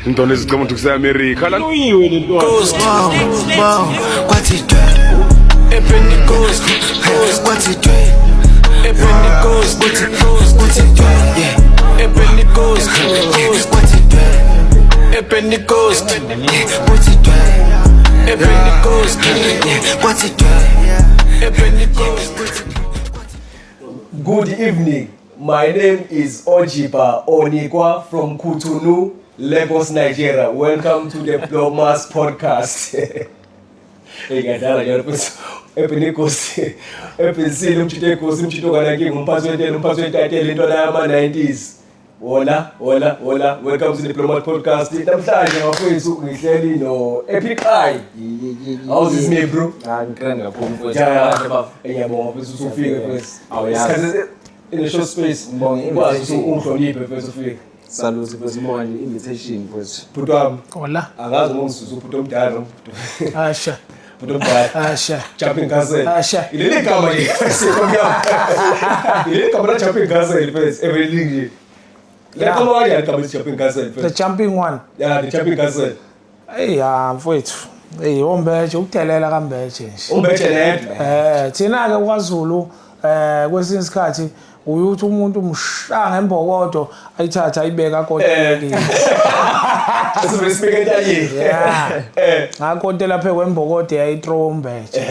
Intwana ezicabanga ukuthi kuse-America la. Loyiwe le ntwana. Wow, wow, kwathi dwe. Epentecost, Kwathi dwe. Epentecost, Kuthi kuthi dwe. Yeah. Epentecost, Yeah. Kwathi dwe. Epentecost, Yeah. Kuthi dwe. Epentecost, Yeah. Kwathi dwe. Epentecost. Good evening. My name is Ojiba Onikwa from Kutunu, Lagos, Nigeria. Welcome to the Blomas Podcast. Hey, ngadlala njalo futhi ePentecost, ePensile umjito eGosi, umjito kaNankinga, umphathi wentela, umphathi wentatela, intwana yama-90s. Hola, hola, hola. Welcome to the Diplomat Podcast. Namhlanje bafowethu ngihleli no Epic Eye. How's this me, bro? Ah, ngikrani kakhulu mfowethu. Yeah, Kahle bafo. ngiyabonga mfethu ukuthi ufike mfethu. Awuyazi. Isikhathi in a short space. Ngibonge Ukwazi ukuthi invitation. ungihloniphe mfethu ufike. Salute mfowethu, ngibonga nje invitation mfowethu. Bhuti wami, Hola. angazi uma ngisusa ubhuti omdala noma ubhuti Asha. ubhuti omdala. Asha. Jumping Castle. Asha. Ileli gama nje mfethu. Ileli gama la Jumping Castle mfethu, everything nje. Laqhamuka kanjani igama elithi Jumping Castle The mfethu? jumping one. Yeah, the Jumping Castle. Hey ya mfowethu. Hey umbeje ukudelela kambeje nje. Umbeje nedwa. Thina ke kwaZulu kwesinye isikhathi uyuthi umuntu umshaya ngembokodo ayithatha ayibeka akotelekile. Esivele sibeke entanyeni. Yeah. Ngakotela phe kwembokodo yayithrow umbeje.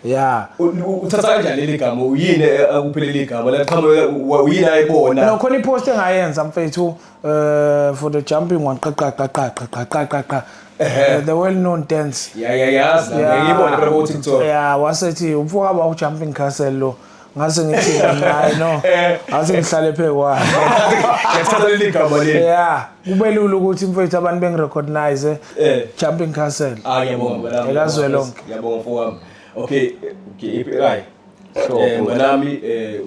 Yeah. Uthatha kanjani leli gama? Uyini akuphelele igama? Laqhamuka uyini ayibona? No, khona ipost engayenza mfethu for the jumping one, qa qa qa qa qa qa qa qa. The well known dance. Ya ya yazi la ngiyibona phela ku TikTok. Yeah, wasethi umfoka ba ujumping castle lo. Ngase ngithi hayi no. Ngase ngihlale phe kwayo. Ngiyathatha leli gama leli. Yeah, kube lula ukuthi mfethu abantu bengirecognize jumping castle. Ah, ngiyabonga mntanami. Ekazwelonke. Ngiyabonga mfowami. Okay, okay, API. Sure, Mntanami,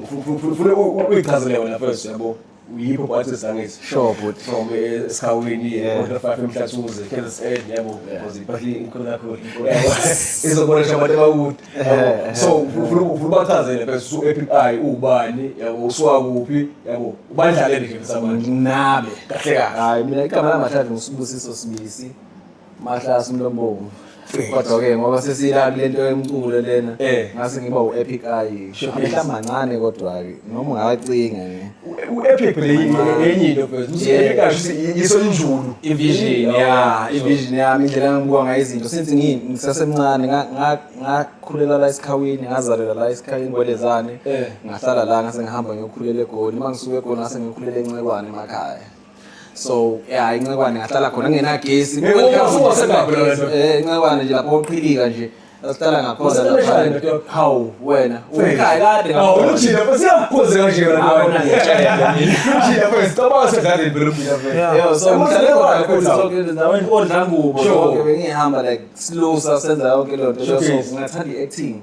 ufuna uyichazele wena first yabo. Uyi-hip hop artist angithi. Sure, bhuti. From eSkhawini, Order 5 eMhlathuze, KZN yabo. Because impahla inkulu kakhulu. Izobona nje abantu abakude. Yabo. So ufuna ubachazele first u-API ubani, yabo, usuka kuphi, yabo. Ubandlalele nje mfethu. Nginabe. Kahle kahle. Hayi mina igama lami mathathu nguSibusiso Sibisi. Mahlasi Mlombomvu. Kodwa ke ngoba sesila kule nto yomculo lena ngase ngiba u-Epic Eye. Amehla mancane kodwa ke noma ungawacinga nje. U-epic phela yenye into first. U-epic asho yiso injulu. I-vision ya, i-vision yami, indlela engibuka ngayo izinto since ngisasemncane, ngakhulela la eSikhawini, ngazalelwa la eSikhawini Ngwelezane, ngahlala la, ngase ngihamba ngiyokhulela eGoli. Uma ngisuka eGoli ngase ngiyokhulela eNcekwane emakhaya. So yeah, iNcekwane ngahlala khona ngingenagesi. Wasengaphi lona nto? Incekwane nje lapho oqhilika nje asihlala ngakhona Wasemeshane lapha. nto? Hawu wena ukhaya kade Awu ngakhona. umjila futhi siyakukhoze kanje wena. Ngabona ngiyatshela mina. Umjila futhi cabanga sedlaleni phela umjila futhi. Yeah. Yo, so ngihlale khona kakhulu Sure. zonke ezindaweni odlangubo zonke bengihamba like slow sasenza yonke leyo nto. So Showcase. ngingathanda i-acting.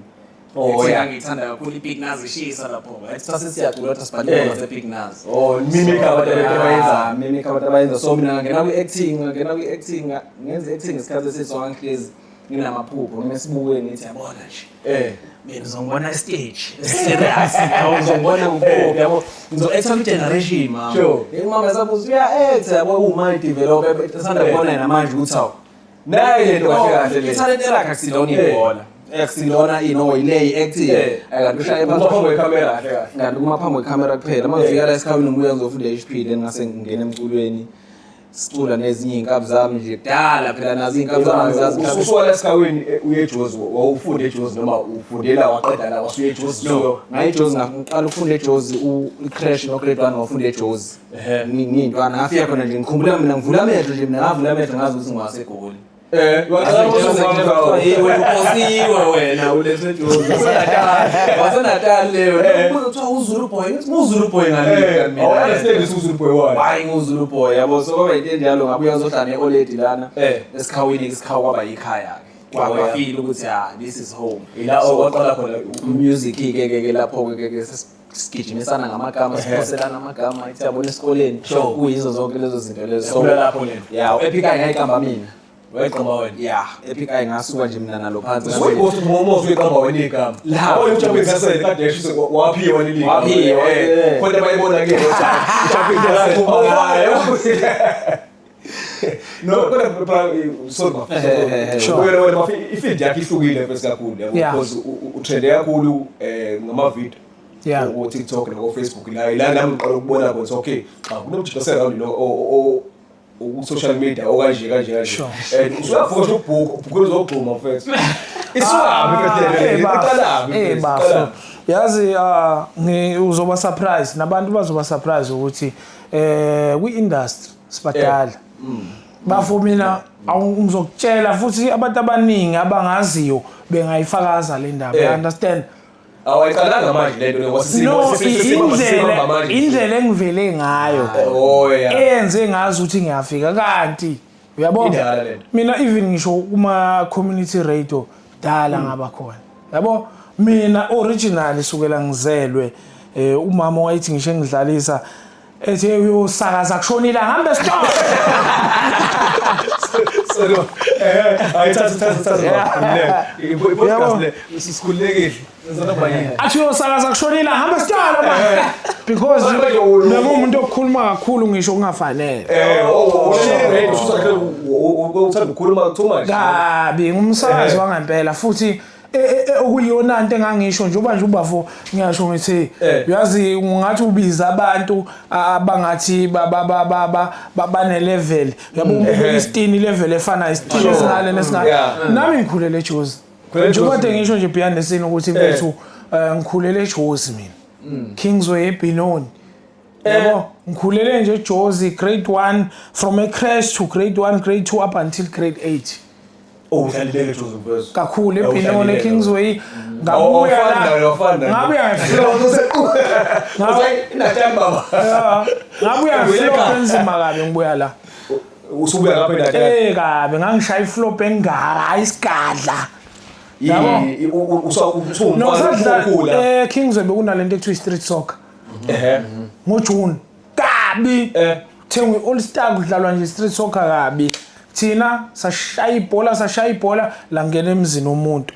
Oh, Acting yeah. ngiyithanda kakhulu, i-Big Nuz ishisa lapho. Right, sase siyacula ukuthi sibhale ingoma ze-Big Nuz. Oh, mimic abantu abayenza. Mimic abantu abayenza. So mina ngangena kwi-acting, ngangena kwi-acting, ngenza i-acting isikhathi eside, so ngangihlezi nginamaphupho, nginesibukweni ngithi yabona nje. Mina uzongibona estage serious, yabo, uzongibona ngikuphi, yabo, ngizo-acta kwi-generation mama. Mama sabuza uya-acta yabo, uma i-develop esanda kubona yena manje ukuthi hawu. Nayi lento kahle kahle le. Ithalente lakhe akusilona ibhola. Akusilona ino ile i-acting. Kanti ushaye Uma phambi kwekhamera kahle kahle. Kanti uma phambi kwekhamera kuphela. Uma ngifika la eSikhawini ngibuya ngizofunda e-HP, then ngase ngingena emculweni. Sicula nezinye iy'nkabi zami nje kudala phela, nazo iy'nkabi zami angizazi mhlawumbe. Usuka la eSikhawini uye eJozi, wawufunda eJozi noma ufundela waqeda la wasuya eJozi? No, ngaye eJozi, ngaqala ukufunda eJozi i-creche no grade 1 ngafunda eJozi. Ngiyintwana ngafika khona nje ngikhumbula mina ngivula amehlo nje, mina ngavula amehlo ngazi ukuthi ngiwaseGoli. Waqala ukusuka. Hey, wena uphosiwe wena ulethwe eJozi. Wasenatal leyo. Ubuza kuthiwa uZulu boy, ngithi nguZulu boy ngaliphi mina. Awu understand uZulu boy wani? Hayi nguZulu boy yabo, so kwaba into enjalo ngabuya ngizohlala ne-oledi lana eSikhawini, iSikhawu kwaba yikhaya ke. Kwafeel ukuthi ah, this is home. Ila okwaqala khona Music ke ke ke lapho ke ke sigijimisana ngamagama, siphoselana amagama, ithi yabona esikoleni kuyizo zonke lezo zinto lezo. So Yakhula lapho lento. Yeah, u-Epic Eye ngayiqamba mina. Wayiqamba wena. Yeah, Epic Eye ngasuka nje mina nalo phansi. Usuyighost uma usuyiqamba wena igama. La. Awuye uJumping Castle kade eshise waphiwa leli gama. Waphiwa, Khona bayibona ke uJumping Castle. No, kodwa bra, sorry bafo. Sure. Wena bafo, i-field yakho ihlukile mfethu kakhulu yabo because utrende kakhulu ngama-video. Ko TikTok nako Facebook la la nami ngiqala ukubona khona okay, cha kunomjito oseround lo ku social media okanje kanje kanje. And usuyafuna ukubhuka, ubhuka uzogxuma mfethu. Isukapi mfethu le iqalaphi? Eh bafo. Yazi uzoba surprise nabantu bazoba surprise ukuthi kwi-industry sibadala. Bafo mina ngizokutshela futhi abantu abaningi abangaziyo bengayifakaza le ndaba. You understand? Awayiqalanga manje lento le No, wasisibamba manje. indlela engivele ngayo Oh yeah. eyenze ngazi ukuthi ngiyafika kanti uyabona Indala lento. mina even ngisho kuma community radio dala ngaba khona yabo mina originally sukela ngizelwe umama wayethi ngisho engidlalisa ethi uyosakaza kushonile ngihambe esitolo. Sorry. Ayi thatha thatha. I-podcast le sikhululekile. Sizonoma yini. Athi uyosakaza kushonile ngihambe esitolo man, because Manje bengumuntu okukhuluma kakhulu ngisho kungafanele. Oh, radio uthanda ukukhuluma too much. Kabi ngumsakazi wangempela futhi okuyiyona nto engangisho njengoba nje ubafo ngiyasho ngithi uyazi ungathi ubiza abantu abangathi bane level yabo ubuka isitini level efana isitini esingale nesingale. Nami ngikhulele eJozi Khulele njengoba eJozi. kade ngisho nje behind the scene ukuthi mfethu ngikhulele eJozi mina, Kingsway eBenoni yabo, ngikhulele nje eJozi grade 1, from a creche to grade 1, grade 2 up until grade 8. Oh, udlalile eJozi mfethu. Kakhulu eBenoni. Udlalile. eKingsway. Oh, Ngabuya awufani la nayo, awufani nayo. Ngabuya ngeflop. Inatime baba. Ngabuya Ubuyele ngeflop ekhaya. enzima kabi ngibuya la. Usubuya ngapha eNatali. Kabi ngangishaya iflop engaka, hayi isigadla yabo. Usumfana No, ukhula. Kingsway bekunalento ekuthiwa i-street soccer ngoJune kabi. Thengwe i-all star kudlalwa nje street soccer kabi. Thina sashaya ibhola, sashaya ibhola langena emzini womuntu.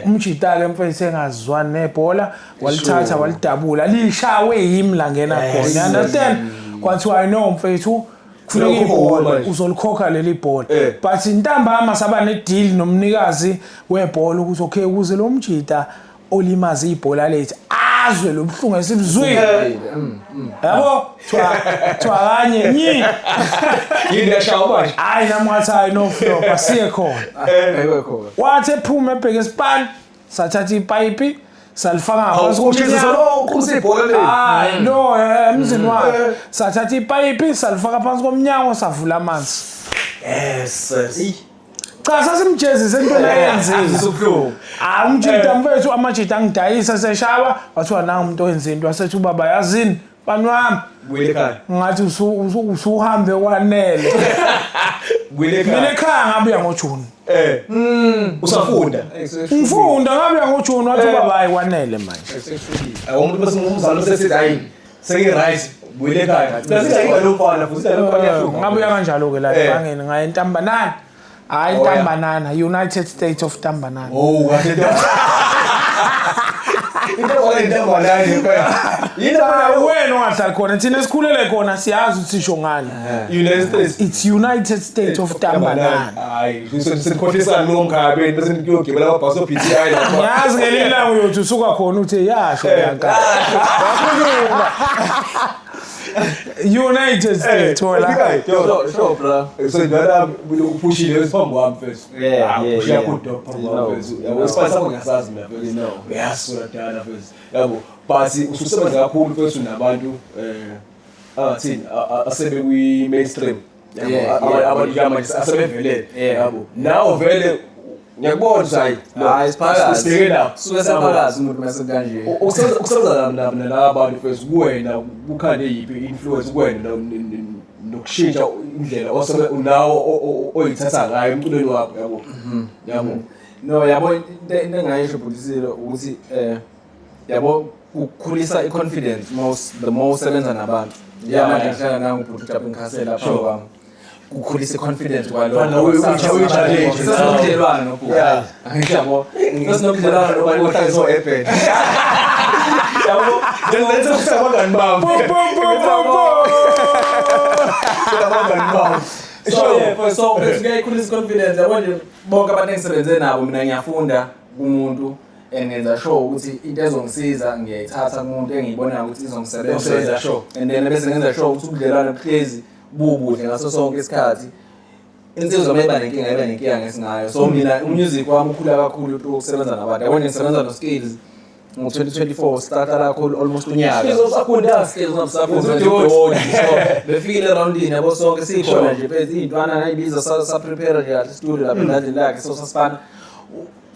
Umjita-ke mfethu engazwani nebhola walithatha walidabula lishawe yimi langena khona, you understand? Kwathiwa I know mfethu kufuneka Uzokhokha ibhola manje. uzolikhokha leli bhola. But ntambama saba ne-deal nomnikazi webhola ukuthi okay, ukuze lo mjita olimaze ibhola lethu azwe lo buhlungu esibuzwile yabo, thiwa kanye nyi. Yini yashaya manje? Hayi nami ngathi hayi no flop asiye khona. Ayikho khona. Wathi ephuma ebheke esipani sathatha ipayipi salifaka ngaphansi Ushisa komnyango. lo uqhumisa ibhola leli. Hayi no, emzini wakhe sathatha ipayipi salifaka phansi komnyango savula amanzi. Yes. Cha, sasimjezise entweni ayenzile. Usubuhlungu. Hayi umjita mfethu amajita angidayisa seshawa wathiwa nangu umuntu owenza into wasethi ubaba yazini mfana wami. Buyele ekhaya. Ngathi usuhambe kwanele. Buyele Mina ekhaya. ekhaya ngabuya ngoJuni. Usafunda. Ngifunda ngabuya ngoJuni wathi ubaba hayi kwanele manje. Umuntu bese umzali usesithi hayi sengi-right buyele ekhaya. Sasingayinga lo mfana futhi lo mfana uyahlupha. Ngabuya kanjalo-ke la ebangeni ngaya entambanana hhayi Oh, yeah. Ntambanana, United States of Tambanana. Oh, kahle into. Into wala into wala impela. Yini Ah, wena wena ongahlali khona thina esikhulele khona siyazi ukuthi sisho ngani. United States. It's United States of Tambanana. Hayi, senikhohlisana nomkhaya beni bese niyogibela amabhasi o-BTI lapha. Ngiyazi ngelinye ilanga uyothi usuka khona uthi yasho yanka wakhuluma United States thola. Sure, bro. So njalo uphushile phambi kwami mfethu. Yeah, Uphushe yeah. kakhulu dog phambi You kwami know, mfethu. you Yabo know. isipani sakho ngiyasazi mina mfethu. You know. Uyasula dala mfethu. Yabo but ususebenza kakhulu mfethu nabantu angathini asebe kwi mainstream. Yabo abantu njengamanje asebevelele. Yabo. Nawe vele ngiyakubona ukuthi hayi Hayi siphakathi. Sibheke lapho. Suke saphakathi umuntu mase kanje. Ukusebenza nalaba bantu first kuwena kukhande yiphi influence kuwena nokushintsha indlela osebe nawo oyithatha ngayo emculweni wakho yabo? No, yabo into engayisho bhutisile ukuthi yabo ukukhulisa i-confidence most the more usebenza nabantu. Yeah, manje ngihlala nangu bhuti Jabu Nkhasela phambi kwami. Kukhulisa i-confidence kwalokho. Fana uyi-challenge. Sesinobudlelwano nobhuti. Angithi yabo. Sesinobudlelwano nobhuti. Ohlaliswa ebed yabo let's say abangani bami. Bo, bo, bo, bo, bo. Abangani bami. So yeah, for so mfethu kuyayikhulisa confidence, yabo nje. Bonke abantu engisebenze nabo, mina ngiyafunda kumuntu and ngenza sure ukuthi into ezongisiza ngiyayithatha kumuntu engiyibonayo ukuthi izongisebenzela. Izosebenza, sure. And then bese ngenza sure ukuthi ubudlelwano buhlezi bubuhle ngaso sonke isikhathi. Insizwa uma iba nenkinga, iba nenkinga ngesingayo. So mina umusic wami ukhula kakhulu through ukusebenza nabantu, yabo nje. Ngisebenza no-Skills ngo-2024, starta kakhulu, almost unyaka. Skills usafunda? Skills usafunda. Udoti. So befikile eroundini, yabo, sonke sikhona nje phethe iy'ntwana nayibiza, sa-prepare nje kahle studio lapha endadlini lakhe. So sasifana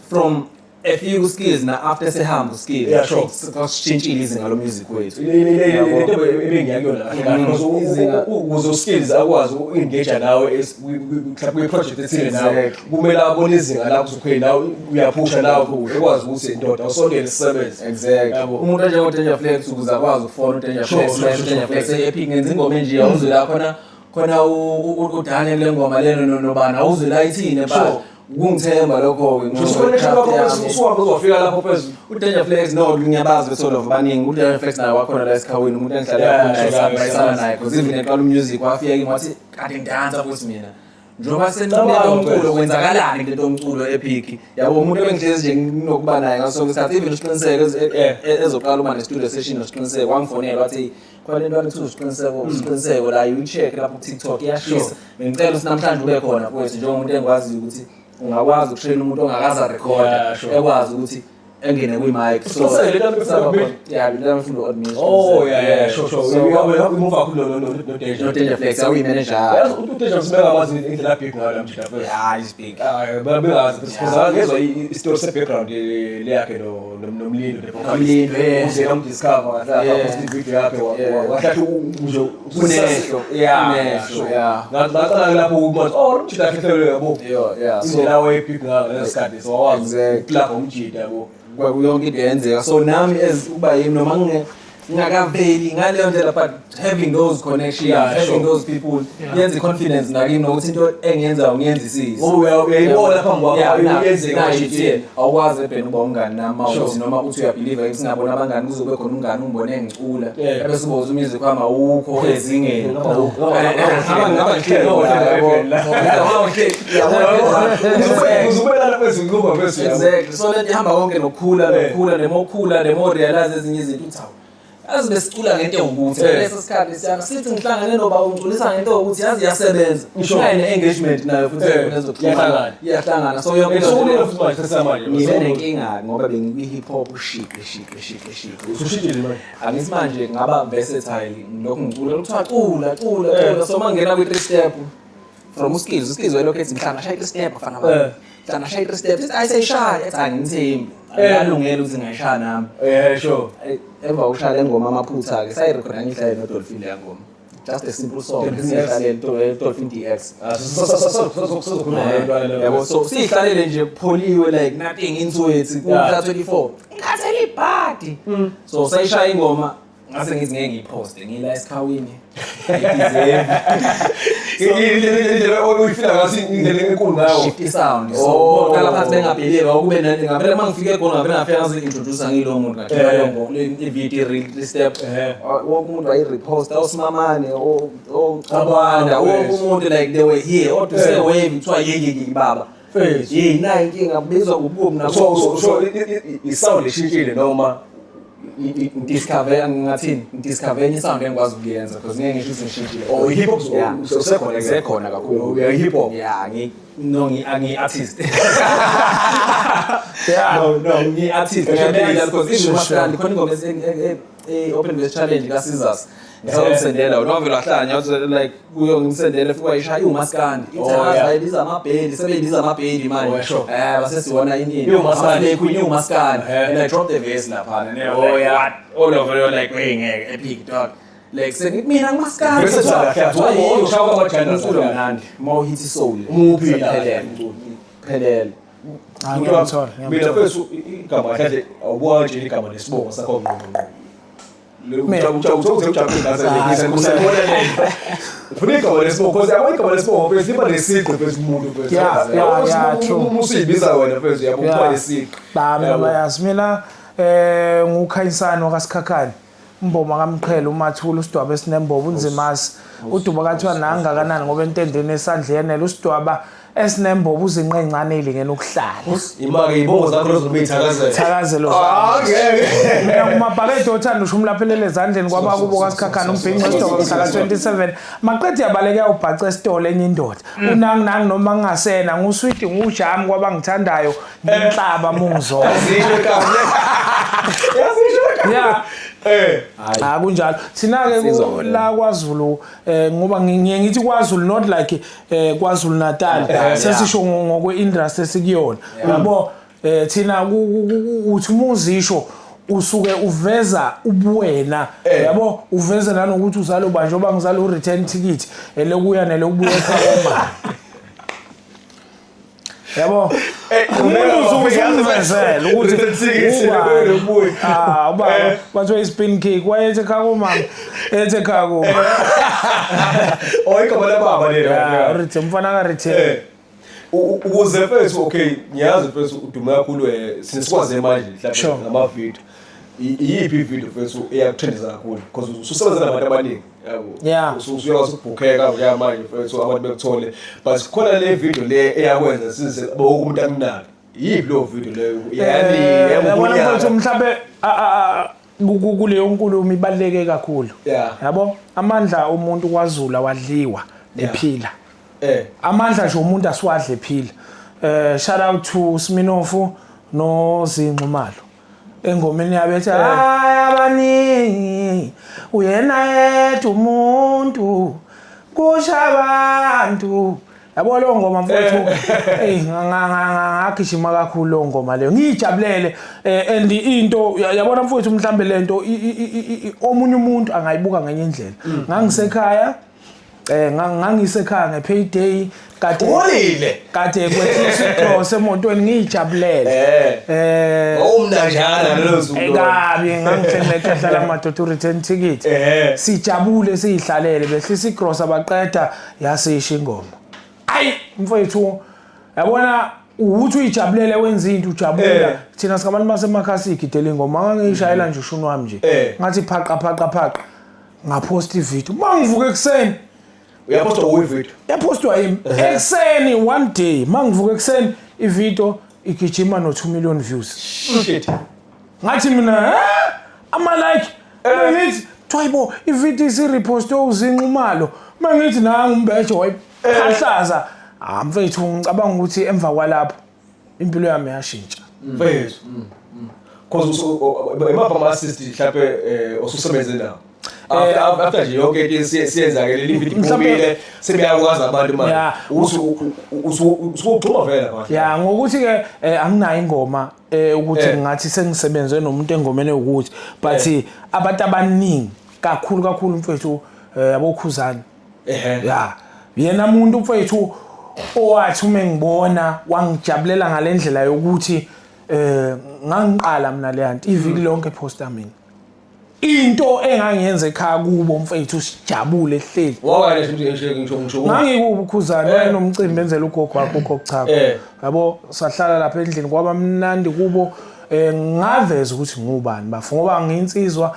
from efika uSkills na after sehamba uSkills. Yeah, sure. Sashintshile izinga lo music wethu. Lento ebengiya kuyona kahle kahle, because ukuze uSkills akwazi uku-engage nawe kwi-project ethile nawe, kumele abone izinga lakho ukuthi okay, nawe uyaphusha, nawe ukwazi ukuthi ndoda usondele sisebenze. Exactly. Yabo. Umuntu onjengo-Danger Flex, ukuze akwazi ukufona uDanger Flex, uDanger Flex epic ngenza ingoma enje, awuzwe la khona khona uDaniel le ngoma leno nobani, awuzwe la ithini, but kungithemba lokho-ke. Usuconnection wakho usuhambe uzofika lapho phezulu. uDanger Flex, no, ngiyabazi besolovo baningi. uDanger Flex naye wakhona la esikhawini, umuntu engihlale kakhulu naye, sihambisana naye, because even eqala umusic wafika kimi wathi kade ngidansa futhi mina njengoba senqinele umculo, kwenzakalani kule nto yomculo epic, yabo. Umuntu ebengihlezi nje nginokuba naye ngaso sonke isikhathi, even uSiqiniseko ezoqala uma ne-studio session noSiqiniseko, wangifonela wathi khona le ntwana kuthiwa uSiqiniseko, uSiqiniseko la you-check lapho ku-TikTok iyashisa, bengicela ukuthi namhlanje ube khona mfowethu, njengomuntu engikwaziyo ukuthi ungakwazi ukushayela umuntu ongakaze arekhoda, ekwazi ukuthi engene kwi-mic. So Uqinisele le ntwana saba befuna khona. Yeah, le ntwana befuna u-admission. Oh yeah, sure. So, Uyamuva kakhulu no Danger. no Danger Flex awuyi-manager. Yazi uDanger sibengamazi indlela abig ngayo la mjita first. Yeah, he's big. Ah, bengazi because ngezwa i-story se-background le yakhe noMlindo the vocalist. Nomlindo, yeah. Uze yamdiscover post video yakhe wahlahle nje Unehlo, Yeah. unehlo, yeah. Ngaqala lapho ukuthi oh, lo mjita kahle yabo. Yeah, so Indlela wayebig ngayo ngaleso sikhathi, so wawazi ukuplug umjita, yabo. Yonke into yenzeka. So nami as ukuba yimi noma ngingakaveli ngaleyo ndlela, but having those connections, having those people yenza i-confidence nakimi nokuthi into engiyenzayo ngiyenzisise. Ngoba uyayibona phambi kwakho, Yeah, iyenzeka manje ithini. Awukwazi ebheni ukuba umngani nami uma Sure. uthi noma uthi uyabhiliva ukuthi singabona abangani, kuzobe khona umngani ungibone ngicula, ebese uboza umusic wami awukho ezingeni. Ngaba ngihleli khona, yabo. Ngaba ngihleli, yabo. Uzubelana phezulu kuba phezulu, yabo. Exactly. So lento ihamba konke nokukhula, nokukhula, noma ukhula noma urealize ezinye izinto uthi hawu, yazi besicula ngento ewukuthi leso sikhathi siyana sithi ngihlangane noba ungiculisa ngento ewukuthi yazi iyasebenza. Nayo ne-engagement nayo futhi nezokuxhumana. Iyahlangana. Iyahlangana. So yonke So leyo kulula nto futhi manje sesamanje. ngibe nenkinga ngoba bengikwi-hip hop shiki shiki shiki shiki. Usushintshile manje. Angithi manje ngaba versatile, ngilokhu ngicula, kuthiwa cula cula cula. So mangena kwi-three step from uSkills, uSkills wayelokhu ethi ngihlala shaya i-three step, afana bami, ngihlala shaya i-three step, sithi ayiseyishaya, ethi angimthembi, angalungela ukuthi ngayishaya nami. Yeah, sure. Emva kokushaya le ngoma amaphutha-ke sayirekhoda, ngiyihlaye noDolphin leya ngoma, just a simple song siyihlalele, Dolphin DX. Ah, sozokhuluma ngalo ntwana. Yabo, so siyihlalele nje kupholiwe, like nothing into it, kumhla 24 ngikhathele ibhadi. So sayishaya ingoma, ngase ngithi ngeke ngiyiphoste ngila esikhawini, ayideserve. Indlela oyifila ngathi indlela enkulu ngayo. Shift isound, so qala phansi bengabheliwe ukube nani, ngavele uma ngifike khona ngavele ngafika ngazi-introduce ngilowo muntu, ngakhipha leyo ngoma i-video real three step. Wonke umuntu wayi-reposta, osimamane, abanda, wonke umuntu, like they were here oduse wave, kuthiwa yeyeye baba. Face. Yeyi, nayi inkinga kubizwa kububi. So i-sound ishintshile noma Ngidiscover, ngingathini, ngidiscover enye isound engikwazi ukuyenza because ngeke ngisho ukuthi ngishintshile. Oh, i-hip hop usekhona ke? Ngisekhona kakhulu. Uya hip hop? Yeah, ngi no ngi angi-artist. Yeah. No, ngi-artist. Ngiyabeka because even umaskandi khona ingoma e-open verse challenge ka-Caesars. Ngisazomsendela wona, wavele wahlanya, wathi like kuyo ngimsendele futhi wayishaya iwumaskandi. Ithi azi bayibiza amabhendi, sebeyibiza amabhendi manje. Oh, yeah, sure. Basesiwona ini. Iwumaskandi. Ama-Slay Queen iwumaskandi. And I dropped the verse laphana. And they were Oh, like, yeah. what? All of them were like, hey, ngeke, epic dog. Like sengithi mina ngumaskandi. Verse kahle kahle. Kuthiwa yiyo. Ushaya kwama-genres Umculo kahle. mnandi. Uma uhithi soul. Umuphi la? Sephelele. Phelele. Ah, ngiyamthola, Mina ngiyamthola. first igama kahle kahle awubuka nje igama nesibongo sakho ngqo ngqo. Mina. Ufuna igama nesibongo because yabo igama nesibongo first liba nesigqi first umuntu first. Yeah, true. Uma usuyibiza wena first yabo kuba nesigqi. Ba mina Yabo. bayazi mina nguKhanyisani wakaSikhakhane. Umboma kaMqhele uMathula uSidwaba esinembobo uNzimasi uDuba kathiwa nangakanani ngoba entendeni esandleni uSidwaba esinembobo uzinqe encane ilingene ukuhlala. Imake ibongo zakho lezo beyithakazela. Thakazelo Ah zami. ngeke. Mina ngumabhakede othanda ushumi laphelele ezandleni kwabakubo kaSikhakhane umbhinqo wesitoko mhla ka-27 maqede yabaleka ubhaca esitolo enye indoda unangi nangi noma ngingasena nguswidi ngujami kwabangithandayo nginhlaba mungizona Zisho kahle. Yazisho kahle. ya Eh. Ah kunjalo. Thina ke la kwaZulu ngoba ngiye ngithi kwaZulu not like kwaZulu Natal sesisho ngokwe industry esikuyona. Yabo thina uthi umuzisho usuke uveza ubuwena yabo uveza nanokuthi uzalo ba njengoba ngizalo u return ticket elokuya nelokubuya ekhaya komama. Yabo umuntu usuke usumvezela ukuthi Return ticket, ubani. elokubuya. Ah ubaba bathiwa i-spin kick wayethe ekhaya komama ethe ekhaya komama. Oh igama lababa lelo. Yeah, return umfana ka return. Eh. Ukuze mfethu okay ngiyazi mfethu udume kakhulu sinesikwazi manje mhlawumbe Sure. ngama video. Iyiphi ivideo mfethu eyakutrendisa kakhulu because ususebenza nabantu abaningi yabo. Yeah. Usuyakwazi ukubhukheka njengamanje mfethu abantu bekuthole but khona le video le eyakwenza since wonke umuntu akunaki. Iyiphi leyo video leyo? Yani Yabona mfethu mhlambe kuleyo nkulumo ibaluleke kakhulu. Yeah. Yabo amandla omuntu kwaZulu awadliwa ephila. Amandla nje umuntu asiwadle ephila. Shout out to Sminofu no Zinxumalo. Engomeni yabo ethi hayi abaningi uyena yedwa umuntu kusha abantu yabo leyo ngoma mfowethu eyi ngagijima kakhulu leyo ngoma leyo ngiyijabulele and into yabona mfowethu mhlambe lento omunye umuntu angayibuka ngenye indlela ngangisekhaya ngangisekhaya nge-payday kade Uholile? kade kwehlisa icross emotweni ngiyijabulele Wawumnanjana lelo suku lolo. Kabi ngangihleli nekhehla lamadoda u-return ticket. Sijabule siyihlalele behlisa igross abaqeda yasisha ingoma. Ayi mfowethu yabona ukuthi uyijabulele wenza into ujabula thina singabantu basemakhaya siyigidela ingoma ngangiyishayela nje ushuni wami nje ngathi phaqa phaqa phaqa ngaphosta ivideo mangivuka ekuseni Uyapostwa kuyi video. Yapostwa yimi ekuseni one day mangivuka ekuseni ivideo igijima no 2 million views. Shit. Ngathi mina ama like ngithi twayibo ivideo isirepostwe uzinqumalo mangithi nangu umbejo wayiphahlaza. Ah mfethu ngicabanga ukuthi emva kwalapho impilo yami yashintsha. Mfethu. Cause emapha ama assist mhlawumbe osusebenze nawo. After nje yonke into siyenzakele le video iphumile sebeyakwazi abantu manje. Usuxhuma vele kahle. Yeah ngokuthi ke anginayo ingoma ukuthi ngathi sengisebenze nomuntu engomeni ukuthi but abantu abaningi kakhulu kakhulu mfethu abokhuzana. Yeah. Yena umuntu mfethu owathi uma ngibona wangijabulela ngalendlela yokuthi ngangiqala mina le yanto iviki lonke poster mina. Into engangiyenza ekhaya kubo mfethu sijabule ehleli. Wakanye nje ngisho. Ngangikubo ukhuzana wayenomcimbi enzela ugogo wakhe ugogo cha. Yabo sahlala lapha endlini kwaba mnandi kubo ngaveza ukuthi ngubani bafo ngoba ngiyinsizwa